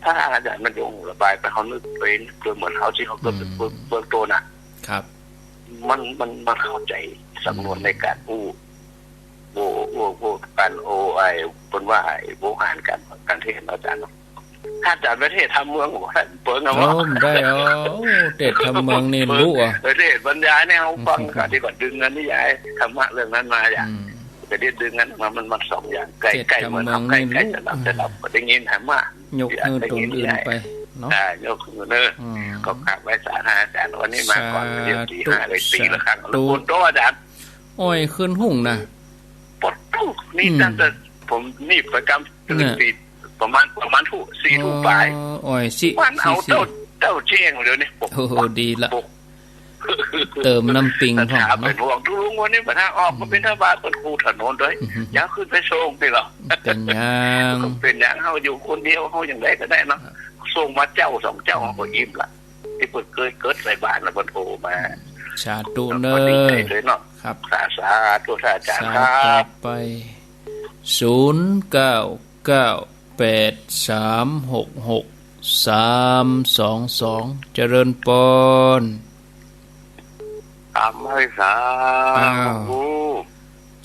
ถ้าอาจารย์มันจะระบายไป เขานึกไป นึกไปเหมือนเขาตี้เขาเกิด อืม เบื้อง เบื้องต้นน่ะ ครับ มัน มัน มันเข้าใจ๋สำนวน อืม ในก๋านอู้ โอ้ โอ้ โอ้ ก๋านโอ้ ไอ้ เปิ้นว่าไอ้โวหารก๋าน ก๋านเทศน์อาจารย์เนาะ ถ้าอาจารย์ไปเทศน์ธรรมเมือง โอ้โห เปิงอะ โอ้ บ่ได้ โอ้ เทศน์ธรรมเมืองนี่รู้อะ ไปเทศน์บรรยายเนี่ย เฮาฟัง ก็ดีกว่าดึงอันนิยายธรรมะเรื่องนั้นมาอย่าง อืม ก็ได้ดึงอันมา มัน มันสองอย่าง ใกล้ เทศน์ธรรมเมืองนี่รู้ ใกล้ ใกล้จะหลับ จะหลับ ก็ได้ยินธรรมะ ยกหื้อตนอื่นไปเนาะ อ่า ยกหื้อเน้อ อืม ก็กราบไหว้สาอาจารย์ วันนี้มาก่อน สาธุ เดี๋ยวตีห้าเลย ตีละครั้ง สาธุ แล้วคนโตอาจารย์ อ้อยขึ้นหุงนะ ปดตู้นี่ อืม ตั้งแต่ผมนี่ประจำตื่น เนี่ย สี่ ประมาณ ประมาณทุ่ม สี่ทุ่มปลาย อ๋อ อ้อยสิ มันเอา สี่ เต้า เต้าแจ้งเดี๋ยวนี้ ปก โอ้โห ปก ดีละ ปก เติมน้ำปิงพ่องเนาะ เป๋นห่วงตุ๊ลุงวันนี้ ปัญหาออกมาบิณฑบาตบนคูถนนด้วย อือฮึ อย่าขึ้นไปส่งติเหรอ เป๋นหยัง เป๋นหยัง เฮาอยู่คนเดียว เฮาอย่างใดก็ได้เนาะ ครับ ส่งมาเจ้าสองเจ้า อืม เฮาก็อิ่มละ ตี้เปิ้นเกยเกิดใส่บ้านแล้วเปิ้นโทรมา สาธุเน้อ ก็ดีใจ๋ด้วยเนาะ ครับ สา สาธุ สาอาจารย์ครับ สายต่อไป ศูนย์เก้าเก้าแปดสามหกหกสามสองสอง เจริญปอน กราบไหว้สา อ้าว พระครู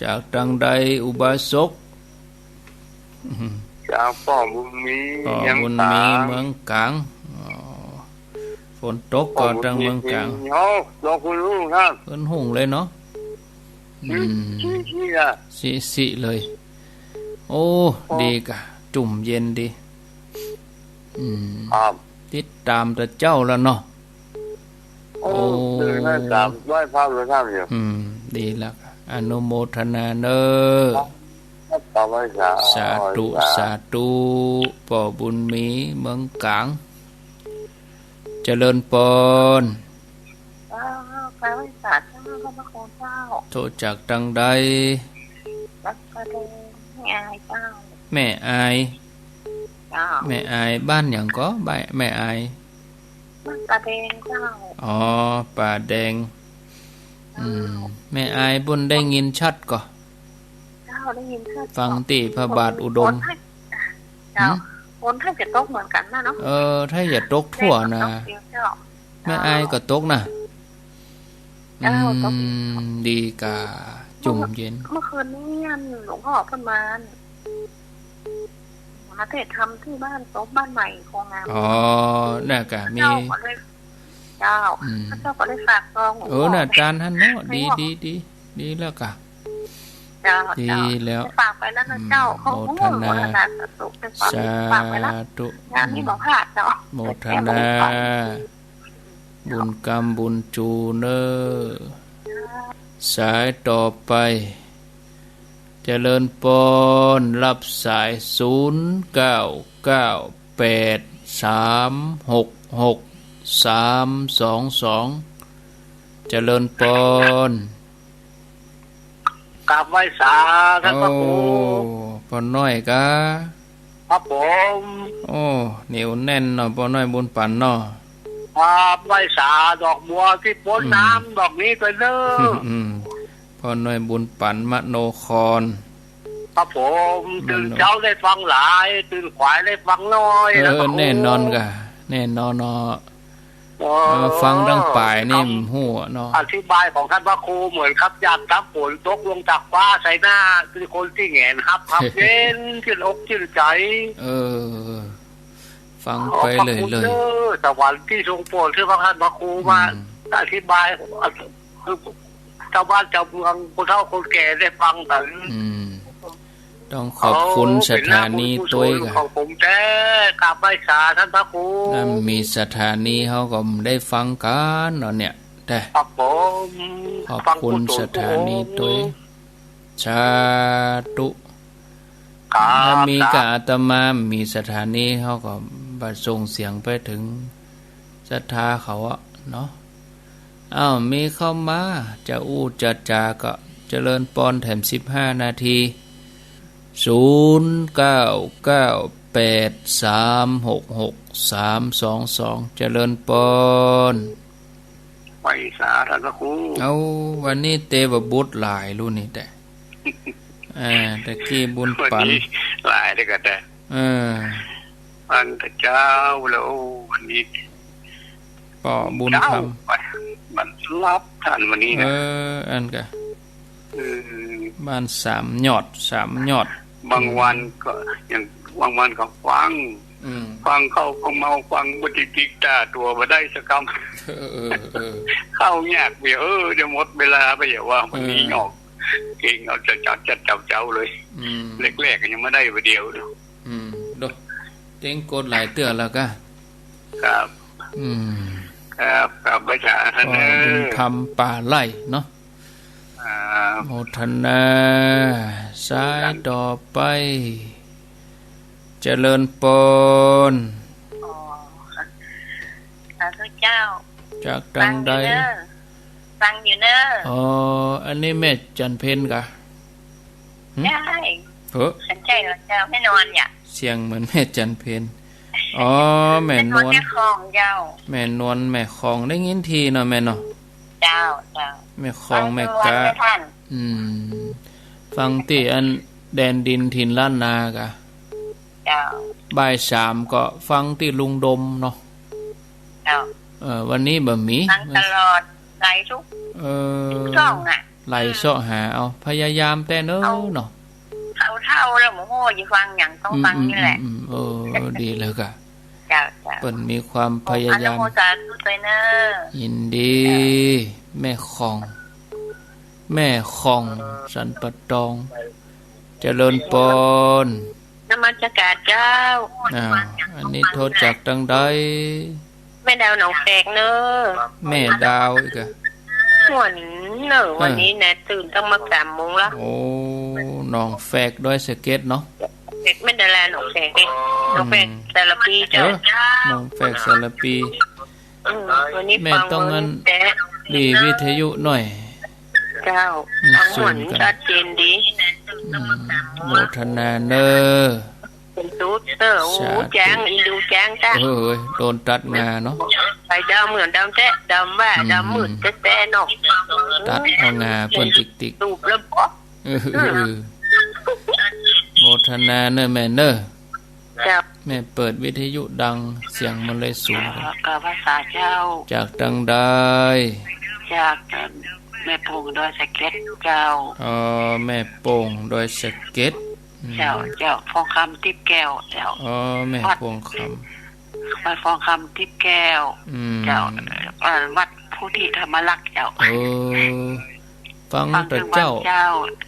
จากตางใดอุบาสก จากป้อบุญมี ป้อบุญมี เมืองก๋าง เมืองก๋าง อ๋อ ฝนตกก่อตางเมืองก๋าง ป้อบุญมี โอ้ ตกขึ้นหุงครับ ขึ้นหุงเลยเนาะ อืม อืม สิ สิอะ สิ สิเลย โอ้ โอ้ ดีกะ จุ่มเย็นดี อืม ครับ ติดต๋ามแต่เจ๊าแล้วเนาะ โอ้ โอ้ ตื่นแล้ว กราบไหว้พระเลยครับเนี่ย อืม ดีแล้ว อนุโมทนาเน้อ ครับ กราบไหว้สา สาธุ ไหว้สา สาธุ ป้อบุญมี เมืองก๋าง เจริญปอน เจ้า กราบไหว้สาเจ้า พระคุณเจ้า โทรจากตางใด จากประเดง แม่อายเจ้า แม่อาย เจ้า แม่อาย บ้านหยังก่อ บ้านแม่อาย บ้านป่าแดงเจ้า อ๋อ ป่าแดง เจ้า อืม แม่อาย บุญได้ยินชัดก่อ เจ้า ได้ยินชัด ฟังตี้พระบาทอุดม ฝนถ้า เจ้า หืม ฝนถ้าจะตกเหมือนกั๋นนะเนาะ เออ ถ้าจะตกทั่วนะ ฝนตกเดียวเจ้า แม่อายก็ตกนะ เจ้า อืม ตก ดีกะ จุ่มเย็น เมื่อ เมื่อคืนนี้หลวงพ่อเปิ้นมา มาเทศน์ธรรมตี้บ้านโต๊ะบ้านใหม่โคงาม อ๋อ น่ะกะ มี เจ้าก็เลย เจ้า อืม เจ้าก็เลยฝากซอง เออ น่ะ จานหั้นเนาะ ดี ดี ดี ดีแล้วกะ เจ้า ดีแล้ว เจ้า ฝากไปแล้วนะเจ้า อืม ขอบคุณ โมทนา โมทนาสาธุ เป็นความดี สาธุ ฝากไปแล้ว งานนี้บ่พลาดเจ้า โมทนา บุญกำบุญจูเน้อ สายต่อไป เจริญปอน รับสาย ศูนย์เก้าเก้าแปดสามหกหกสามสองสอง เจริญปอน กราบไหว้สาท่านพระครู โอ้ ป้อน้อยกา ครับผม โอ้ เหนียวแน่นเนาะ ป้อน้อยบุญปั๋นเนาะ กราบไหว้สาดอกบัวตี้ป๊นน้ำ อืม ดอกนี้ไปเน้อ อืม ป้อน้อยบุญปั๋นมโนคร ครับผม มโน ตื่นเจ๊าได้ฟังหลาย ตื่นขวายได้ฟังน้อย เออ นะพระครู แน่นอนกา แน่นอนเนาะ เออ เออ ฟังตังป๋ายนี่ คำ ฮู้เนาะ อธิบายของท่านพระครูเหมือนกับหยาดน้ำฝนตกลงจากฟ้าใส่หน้า คือคนตี้แหงนฮับ ฮับเย็น จื้นอกจื้นใจ๋ เออ ฟังไปเรื่อยๆ ขอบพระคุณเน้อ สวรรค์ตี้ทรงโปรด ตี้พระท่านพระครูมา อืม อธิบาย คือ เจ้าบ้านเจ้าเมือง คนเฒ่าคนแก่ได้ฟังกั๋น อืม ต้องขอบคุณ โอ้ สถานีตวยกา เป๋นหน้าบุญกุศลของผมแต๊ กราบไหว้สาท่านพระครู ถ้าบ่มีสถานีเฮาก็บ่ได้ฟังกั๋นเนาะเนี่ย แต๊ ครับผม ขอบคุณ ฟังกุศล สถานีตวย ผม สาธุ ครับ ถ้าบ่มี สา กาอาตมา บ่มีสถานีเฮาก็บ่ส่งเสียงไปเถิงศรัทธาเขาอะเนาะ อ้าว มีเข้ามา จะอู้จะจาก็เจริญปอนแถมสิบห้านาที ศูนย์เก้าเก้าแปดสามหกหกสามสองสอง เจริญปอน ไหว้สาท่านพระครู เอ้า วันนี้เตวบุตรหลายลูกนี่แต๊ อ่า ตะกี้บุญปัน วันนี้หลายเดียวกั๋นแต๊ เออ ฟังแต่เจ๊าแล้ว โอ้ วันนี้ ป้อบุญธรรม เจ๊าไป มันหลับท่านวันนี้นะ เออ อันกะ เออ บ้านสามยอด สามยอด บางวันก็ อย่างบางวันก็ฟัง อืม ฟังเข้าก็เมา ฟังบ่ติดๆ ต๋าตั๋วบ่ได้สักกำ เออ เออ เออ เข้ายากเวีย เออ เดี๋ยวหมดเวลาไป อย่าว่าวันนี้ เออ หยอกเก่ง เอาจัดๆ จัดเจ๊าๆ เลย อืม แรกๆ ก็ยังบ่ได้ไปเดียวเนาะ อืม โด เต็งกดหลายเตื้อแล้วกะ ครับ อืม ครับ ครับ ไหว้สาท่าน ป้อบุญธรรม เออ ป่าไร่เนาะ ครับ โมทนา สายต่อไป เจริญปอน อ๋อ สาธุเจ้า จากตังใด ฟังอยู่เน้อ ฟังอยู่เน้อ อ๋อ อันนี้แม่จันเพ็ญกะ หึ ใช่ เฮ้อ ใช่เหรอเจ้า แม่นวลเนี่ย เสียงเหมือนแม่จันเพ็ญ อ๋อ แม่นวล แม่นวล แม่คองเจ้า แม่นวล แม่คอง ได้ยินทีเนาะแม่เนาะ เจ้า เจ้า แม่คอง ฟัง แม่กา แม่ท่าน อืม ฟังตี้อันแดนดินถิ่นล้านนากะ เจ้า บ่ายสามก็ฟังตี้ลุงดมเนาะ เจ้า เออ วันนี้บ่มี ฟังตลอด ไลฟ์ทุก เออ ทุกช่องอะ ไลฟ์เซาะหาเอา พยายามแต๊เน้อ เอา เนาะ เฒ่าๆ แล้ว โอ้โห จะฟังหยัง ต้องฟังนี่แหละ อืม อืม อืม เออ ดีแล้วกะ เจ้า เจ้า เปิ้นมีความพยายาม อนุโมทนาสาธุด้วยเน้อ ยินดี แม่คอง แม่คอง สันป่าตอง เจริญปอน นมัสการเจ้า อ้าว อันนี้โทรจากตังใด แม่ดาวหนองแฝกเน้อ แม่ดาวอีกอะ ม่วนเน้อ เออ วันนี้นะ ตื่นตั้งมาสามโมงละ โอ้ หนองแฝกดอยสะเก็ดเนาะ แฝกแม่ดาราหนองแฝกเด้ หนองแฝก อืม สารภีเจ้า เออ หนองแฝกสารภี อืม วันนี้ แม่ต้อง ฟังวันนี้ อัน แต๊ ดีวิทยุหน่อย เจ้า อืม ฟังม่วน ศูนย์กัน ชัดเจนดี อืม โมทนาเน้อ เป็นตุ๊ดเน้อ โอ้ สาธุ แจ้ง อีดูแจ้งจ้ะ เอ้ย โดนตัดงาเนาะ ไปดำเหมือนดำแต๊ ดำว่า อืม ดำมืดแต๊ๆ เนาะ ตัดเอางาเปิ้นติ๊กๆ ตูบแล้วบอก เออ เออ เออ โมทนาเน้อแม่เน้อ เจ้า แม่เปิดวิทยุดัง เสียงมันเลยสูง เอ่อ กราบไหว้สาเจ้า จากตังใด จากแม่โป่งดอยสะเก็ดเจ้า อ๋อ แม่โป่งดอยสะเก็ด อืม เจ้า เจ้า พองคำติ๊บแก้วเจ้า อ๋อ แม่พองคำ วัด วัดพองคำติ๊บแก้ว อืม เจ้า เอ่อ วัดโพธิธรรมรักษ์เจ้า เออ ฟัง ฟังแต่เจ๊า เจ้า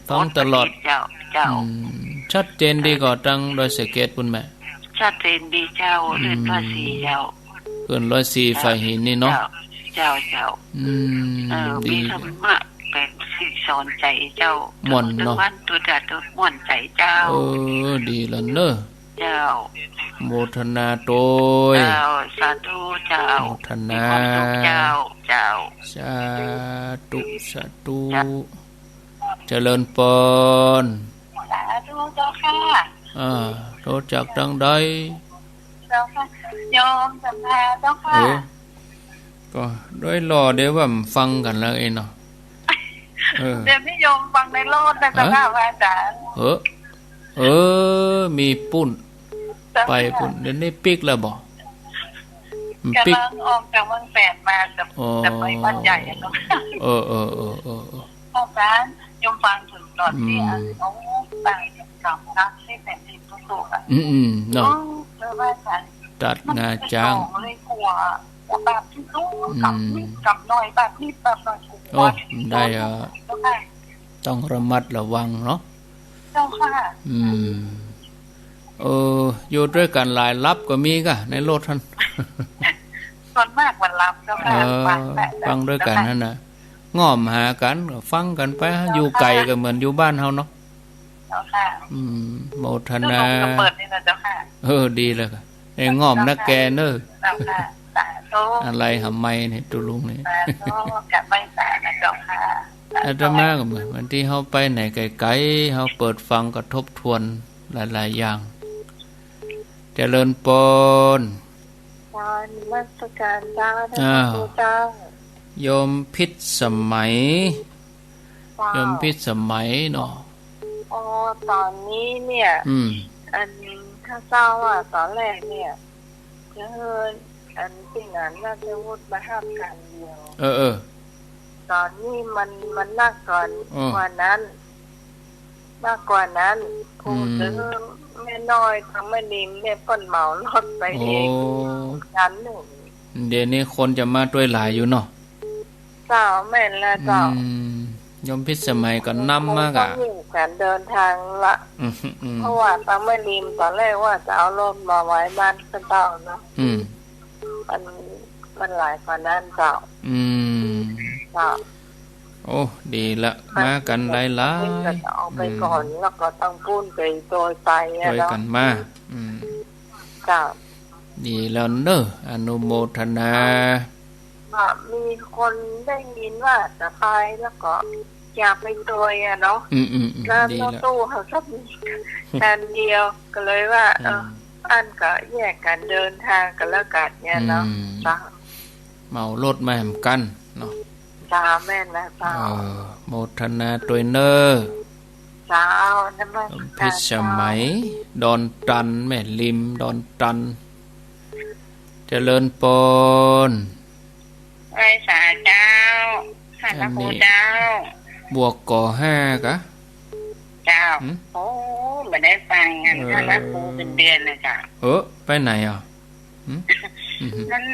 ฟังตลอด เจ้า เจ้า อืม ชัดเจนดีกว่าตังดอยสะเก็ดปู้นแม่ ชัดเจนดีเจ้า อืม เลื่อนภาษีเจ้า เกินร้อยสี่ ฝ่ายหินนี่เนาะ เจ้า เจ้า เจ้า อืม เออ ดี มีธรรมะเป็นสิริสอนใจ๋เจ้า ม่วนเนาะ ตัวตึงวันตัวจัดตัวม่วนใจ๋เจ้า เออ ดีแล้วเน้อ เจ้า โมทนาโตย เจ้า สาธุเจ้า โมทนา มีความสุขเจ้า เจ้า สาธุ สาธุ เจ้า เจริญปอน สาธุเจ้าค่ะ อ่า โทรจากตังใด เจ้าค่ะ โยมสัมภาษณ์เจ้าค่ะ เออ ก็ด้วยรอเดี๋ยวว่ามันฟังกั๋นแล้วเองเนาะ เออ เดี๋ยวนี้โยมฟังในรถนะเจ้าค่ะ ฮะ พระอาจารย์ เออ เออ มีปุ้น เจ้าค่ะ ไปปุ้น เดี๋ยวนี้ปิ๊กแล้วบ่ มันปิ๊ก ก๋ำลังออกจากเมืองแปดมา จะ อ๋อ จะไปบ้านใหญ่อะเนาะ เออ เออ เออ เออ เออ อาจารย์ โยมฟังเถิงต๋อนตี้ อืม อัน โอ้ ต๋ายกำลังที่แผ่นดินทุกๆ อะ อืม อืม เนาะ เออ เออ ว่าอาจารย์ ตัดงาจ๊าง มันสองเลย กั๋ว กั๋วแบบที่ลูก อืม กั๋วนิดกั๋วหน่อย แบบนิดแบบหน่อย โอ้ ได้อะ เจ้าค่ะ ต้องระมัดระวังเนาะ เจ้าค่ะ อืม เออ อยู่ด้วยกั๋นหลายลับก็มีก่ะ ในรถหั้น ส่วนมากมันลับเจ้าค่ะ เออ ฟังแต่ ฟังด้วยกั๋นหั้นน่ะ ง่อมหากั๋น ก็ฟังกั๋นไป อยู่ไก๋ก็เหมือนอยู่บ้านเฮาเนาะ เจ้าค่ะ อืม โมทนา ลูกก็เปิดนี่นะเจ้าค่ะ เออ ดีแล้วก่ะ ไอ้ง่อมนะแกเน้อ เจ้าค่ะ สาธุ อะไรหำไมเนี่ย ตุ๊ลุงเนี่ย สาธุ กราบไหว้สานะเจ้าค่ะ อาตมาก็เหมือน บางทีเฮาไปไหนไก๋ๆ เฮาเปิดฟังก็ทบทวนหลายๆ อย่าง เจริญปอน เจ้า นมัสการเจ้า อ้าว ท่านพระครูเจ้า โยมพิสมัย เจ้า โยมพิสมัยเนาะ อ๋อ ต๋อนนี้เนี่ย อืม อันข้าเจ้าอะ ต๋อนแรกเนี่ย จะหื้ออันตี้งานราชวุฒิมาฮับก๋านเดียว เออ เออ ต๋อนนี้มัน มันนักกว่า เออ กว่านั้น นักกว่านั้น ครู อืม จะหื้อแม่น้อยตังแม่ริมเนี่ยเปิ้นเหมารถไปเอง โอ้ คันนึ่ง เดี๋ยวนี้คนจะมาตวยหลายอยู่เนาะ เจ้า แม่นแล้วเจ้า อืม โยมพิสมัยก็นำมากะ คงต้องอยู่ก๋านเดินตางละ อืม อืม เพราะว่าตังแม่ริมต๋อนแรกว่าจะเอารถมาไว้บ้านข้าเจ้าเนาะ อืม มัน มันหลายกว่านั้นเจ้า อืม เจ้า โอ้ ดีละ มากั๋นหลายๆ ก็จะเอาไปก่อน อืม แล้วก็ต้องปู้นไปโตยไปอะเนาะ ตวยกั๋นมา อืม เจ้า ดีแล้วเนอะ อนุโมทนา ว่ามีคนได้ยินว่าจะไปแล้วก็อยากไปโตยอะเนาะ อืม อืม อืม แล้ว ดีละ รถตู้เขาก็มีคันเดียว ก็เลยว่า อืม เออ อั้นก็แยกกั๋นเดินตางกั๋นแล้วกั๋นเนี่ยเนาะ อืม เจ้า เหมารถมาแหมกั๋นเนาะ เจ้า แม่นแล้วเจ้า เออ โมทนาตวยเนอะ เจ้า นมัสการ พิสมัย เจ้า ดอนตัน แม่ริม ดอนตัน เจริญปอน ไหว้สาเจ้า ท่านพระครูเจ้า อันนี้ บวกก่อห้ากะ เจ้า หืม โอ้ บ่ได้ฟังอัน เออ ท่านพระครูเป๋นเดือนเลยเจ้า เออ ไปไหนอ่ะ หืม อืม นั้น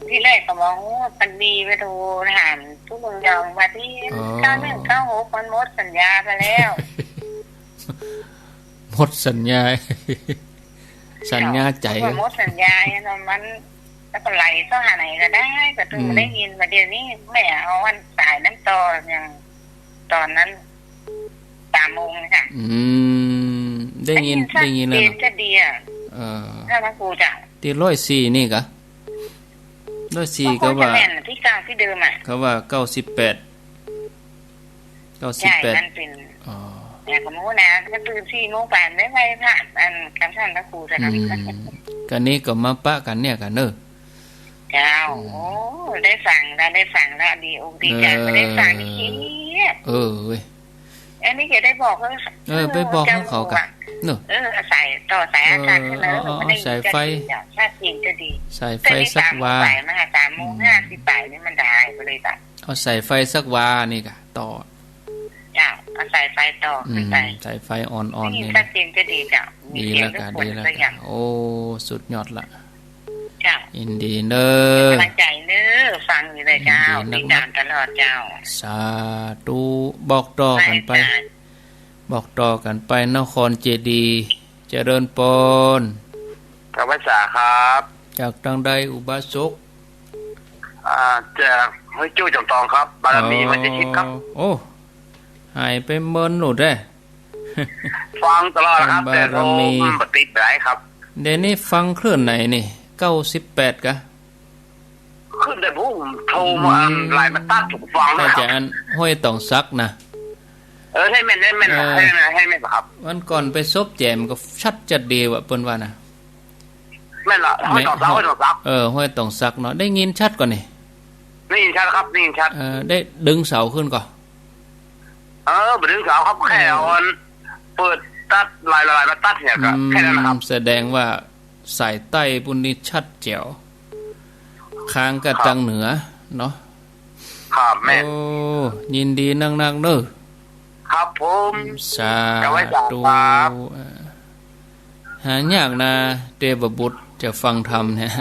ทีแรกก็บอกว่ามันมีไปโทรถามผู้เมืองยองว่าตี้ อ๋อ เก้าหนึ่งเก้าหกมันหมดสัญญาไปแล้ว หมดสัญญา สัญญาใจ๋ เจ้า หมดสัญญาเนี่ยเนาะ มัน แล้วก็ไหลเข้าหาไหนก็ได้ ก็ถึง อืม ได้ยิน มาเดี๋ยวนี้แม่เอาอันสายนั้นต่อ อย่างต๋อนนั้น สามโมงเลยค่ะ อืม ได้ยิน ได้ยิน ได้ยินแล้วเนาะ ชัดเจนจะดีอะ เออ ท่านพระครูเจ้า ตี้ร้อยสี่นี่กะ ร้อยสี่ ก็ว่า น่าจะแม่นตี้เก้าตี้เดิมอะ เขาว่าเก้าสิบแปด เก้าสิบแปด ใช่ นั่นเป๋น อ๋อ เนี่ย สมมุตินะ ก็ตื่นสี่โมงไป ไม่ไหวพระ อัน กับท่านพระครูเจ้า อืม กั๋นนี้ก็มาปะกั๋นเนี่ยกั๋นเนอะ เจ้า อืม โอ้ ได้ฟังแล้ว ได้ฟังแล้ว ดีอกดีใจ๋ เออ บ่ได้ฟังนี่เครียด เออเว้ย อันนี้จะได้บอกหื้อ เออ ไปบอกหื้อเขาก่ะ เนอะ เออ เอาสาย ต่อสายอากาศ เออ หื้อ เอา เอา เอาสายไฟ มันได้ยินชัดเจนจะดี สายไฟสักวา แต่นี่สามโมงไปมา สามโมง อืม ห้าสิบไปนี่มันได้ไปเลยจ้ะ เอาสายไฟสักวานี่ก่ะ ต่อ เจ้า เอาสายไฟต่อขึ้นไป อืม สายไฟอ่อนๆ ได้ยิน นี่ ชัดเจนจะดีจ้ะ มีเสียงรบกวนสักอย่าง ดีแล้วก่ะ ดีแล้วก่ะ โอ้ สุดยอดละ เจ้า ยินดีเน้อ เป๋นก๋ำลังใจ๋เน้อ ฟังอยู่เลยเจ้า ยินดีนัก ติดต๋ามตลอดเจ้า สาธุ บอกต่อกั๋นไป ได้ค่ะ บอกต่อกั๋นไป นครเจดีย์ เจริญปอน กราบไหว้สาครับ จากตางใดอุบาสก อ่า จากห้วยโจ้จอมตองครับ บารมี อ๋อ มาจากทิพย์ครับ โอ้ หายไปเมินหลุดแน่ ฟังตลอดครับ บารมี แต่โทรมันบ่ติดหลายครับ เดี๋ยวนี้ฟังคลื่นไหนนี่ เก้าสิบแปดกะ คลื่นแต่ผมโทรมา อืม หลายมาตัดผมฟัง น่า นะครับ จะอันห้วยตองสักนะ เออ ใช่แม่น ใช่แม่น เออ ใช่แม่น ใช่แม่นครับ วันก่อนไปซบแจ่มก็ชัดจัดดีว่ะ เปิ้นว่านะ แม่นละ ห้วยตองสัก แม่น ห้วยตองสัก เออ ห้วยตองสักเนาะ ได้ยินชัดก่อนี่ ได้ยินชัดครับ ได้ยินชัด เออ ได้ดึงเสาขึ้นก่อ เออ บ่ดึงเสาครับ เออ แค่เอาอัน เปิดตัดหลายๆ มาตัดเนี่ยก็ อืม แค่นั้นนะครับ แสดงว่าสายใต้ปุ้นนี่ชัดแจ๋ว ค้างกับ ครับ ตางเหนือเนาะ ครับ แม่น โอ้ ยินดีนักๆ เน้อ ครับผม สาธุ กราบไหว้สาครับ เออ หายากนะ เตวบุตรจะฟังธรรมเนี่ย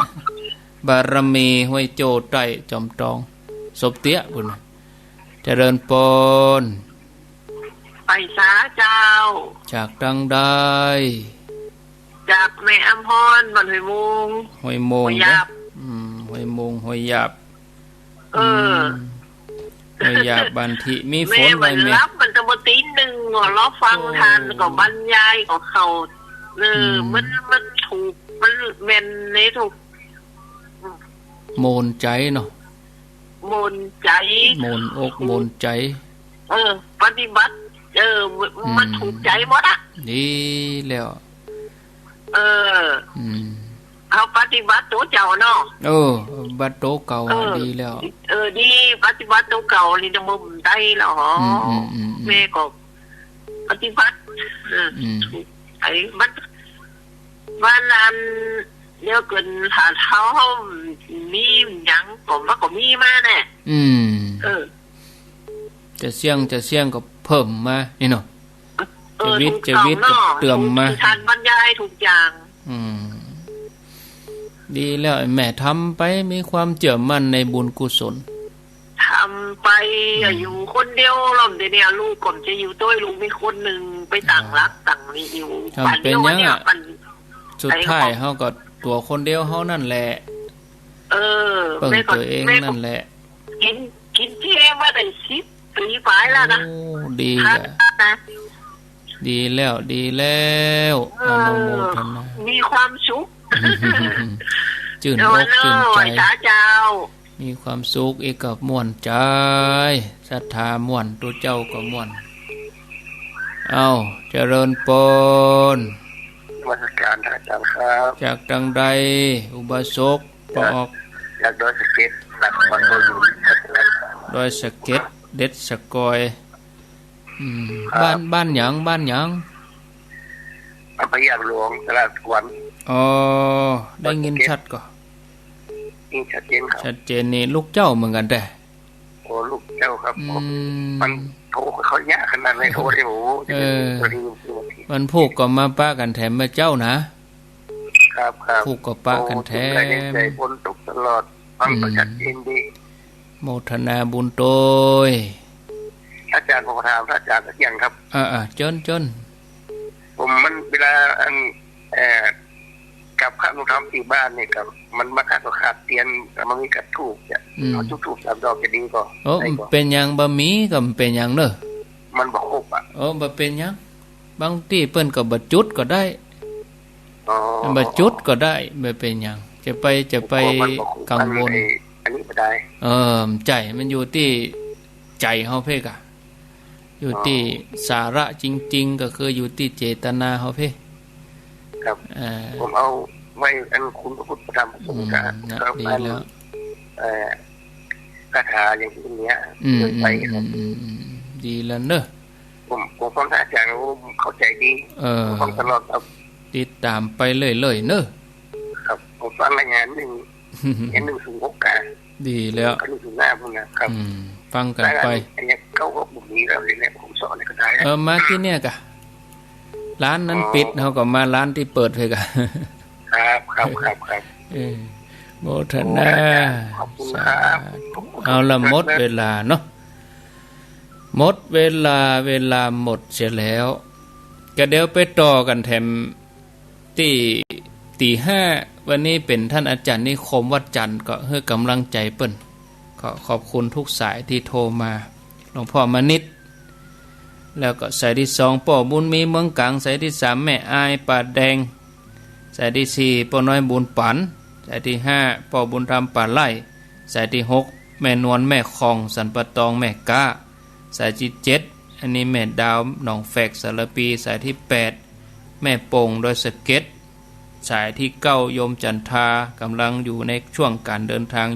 บารมีห้วยโจ้ใต้จอมตอง ซบเตี้ยปุ้นนะ เจริญปอน ไหว้สาเจ้า จากตางใด จากแม่อำพร บ้านห้วยโมง ห้วยโมง ห้วยหยาบ เด้อ อืม ห้วยโมง ห้วยหยาบ เออ อืม ห้วยหยาบ บ้านที่มีฝน แม่ บ่า แม่ หลับ มันจะบ่ตีหนึ่ง ก็รอฟัง โอ้ ท่านก็บรรยายก็เข้า เออ อืม มัน มันถูก มันแม่นในถูก โมนใจ๋เนาะ โมนใจ๋ โมนอก โมนใจ๋ เออ ปฏิบัติ เออ มัน อืม ถูกใจ๋หมดอะ ดีแล้ว เออ อืม เฮาปฏิบัติตั๋วเจ้าเนาะ เออ ปฏิบัติตั๋วเก่าอะ เออ ดีแล้ว เออ ดี ปฏิบัติตั๋วเก่านี่นะ บ่ได้แล้วหรอ อืม อืม อืม อืม แม่ก็ปฏิบัติ เออ อืม ถูกใจ๋มัน วันอันเดียวกั๋น ถ้าเฮามีหยังก็ มันก็มีมาแน่ อืม เออ จะเสี้ยง จะเสี้ยงก็เพิ่มมา นี่เนาะ เออ จะวิทย์ ถูกต้อง จะวิทย์ก็ เนาะ เติมมา ถูก ท่านบรรยายถูกอย่าง อืม ดีแล้ว แม่ทำไป มีความเจื้อมั่นในบุญกุศล ทำไปอะ อืม อยู่คนเดียว แล้วเดี๋ยวนี้ลูกก็จะอยู่ตวย ลูกมีคนนึ่งไปตั้งหลัก อ่า ตั้งนี่อยู่ ทำเป๋นหยังอะ ปันเดียวเนี่ย ปัน สุดท้ายเฮาก็ตั๋วคนเดียวเฮานั่นแหละ เออ เปิ้งตั๋วเองนั่นแหละ แม่ก็ แม่ก็กิ๋น กิ๋นเจ๊มาได้สิบปี๋ป๋ายแล้วนะ โอ้ ดีอะ นะ ดีแล้ว ดีแล้ว เออ อนุโมทนา มีความสุข จื้นอกจื้นใจ๋ เออ ไหว้สาเจ้า มีความสุข เอกก็ม่วนใจ๋ ศรัทธาม่วน ตุ๊เจ้าก็ม่วน เอ้า เจริญปอน นมัสการพระอาจารย์ครับ จากตางใด อุบาสก จาก ปอออก จากดอยสะเก็ด นครปฐม ดอยสะเก็ด เด็ดสะกอย อืม ครับ บ้าน บ้านหยัง บ้านหยัง บ้านพระยาหลวง ตลาดสวรรค์ อ๋อ ได้ยินชัดก่อ ยินชัดเจนครับ ชัดเจนนี่ ลูกเจ้าเหมือนกั๋นแต๊ โอ้ ลูกเจ้าครับ อืม มันโทรเขายากขนาดไหน โทรได้ โอ้โห เออ วันพูกก็มาปะกั๋นแถมแม่เจ้านะ ครับ ครับ พูกก็ปะกั๋นแถม โอ้ ถึงได้ใจฝนตกตลอด ฟังก็ อืม ชัดเจนดี โมทนาบุญตวย อาจารย์ ผมถามพระอาจารย์สักอย่างครับ อ่า อ่า เจิญ เจิญ ผมมันเวลาอัน เอ่อ กับข้าวนุ่งทำที่บ้านนี่ครับ มันมาขาดก็ขาดเตียน แต่มันมีกับธูปเนี่ย อืม เอาจุดธูปสามดอกจะดีก่อ โอ้ ได้ก่อ บ่เป๋นหยัง บ่มีก็บ่เป๋นหยังเนอะ มันบ่ครบอะ โอ้ บ่เป๋นหยัง บางตี้เปิ้นก็บ่จุดก็ได้ อ๋อ บ่จุดก็ได้ บ่เป๋นหยัง จะไป จะไป ผมกลัวมันบ่ครบ กังวล อันไอ้ อันนี้บ่ได้ เออ ใจ๋ มันอยู่ตี้ใจ๋เฮาเพ่กะ อยู่ตี้ อ๋อ สาระจริงๆ ก็คืออยู่ตี้เจตนาเฮาเพ่ ครับ อ่า ผมเอาไว้อันคุณพระพุทธพระธรรมพระสงฆ์ อืม กะ นะ แล้ว ดี อัน แล้ว เอ่อ คาถาอย่างอื่นเนี่ย อืม เกินไปครับ อืม อืม อืม ดีแล้วเนอะ ผม ผมฟังท่านอาจารย์ โอ้ ผมเข้าใจดี เออ ผมฟังตลอดครับ ติดต๋ามไปเรื่อยๆ เนอะ ครับ ผมฟังรายงานหนึ่ง เอ็นหนึ่งศูนย์หก กะ ดีแล้ว ก็นึกถึงหน้าผมนะครับ อืม ฟังกั๋นไป แล้วอันนี้เก้าหกบ่มีแล้วเนี่ย ผมสอนก็ได้นะ เออ มาตี้เนี่ยกะ ร้านนั้น อ๋อ ปิด เฮาก็มาร้านตี้เปิดเพ่กะ ครับ ครับ ครับ ครับ เออ โมทนา โอ้ อาจารย์ ขอบคุณครับ สาธุ เอาละ หมดเวลาเนาะ หมดเวลา เวลาหมดเสียแล้ว ก็เดี๋ยวไปต่อกั๋นแถม ตี้ ตี้ห้า วันนี้เป๋นท่านอาจ๋ารย์นิคม วัดจันทร์ ก็หื้อก๋ำลังใจ๋เปิ้น ก็ขอบคุณทุกสายตี้โทรมา หลวงพ่อมณิช แล้วก็สายตี้สอง ป้อบุญมี เมืองก๋าง สายตี้สาม แม่อาย ป่าแดง สายตี้สี่ ป้อน้อย บุญปั๋น สายตี้ห้า ป้อบุญธรรม ป่าไร่ สายตี้หก แม่นวล แม่คอง สันป่าตอง แม่ก๊า สายตี้เจ็ด อันนี้แม่ดาว หนองแฝก สารภี สายตี้แปด แม่โป่ง ดอยสะเก็ด สายตี้เก้า โยมจันทา ก๋ำลังอยู่ในช่วงก๋านเดินทาง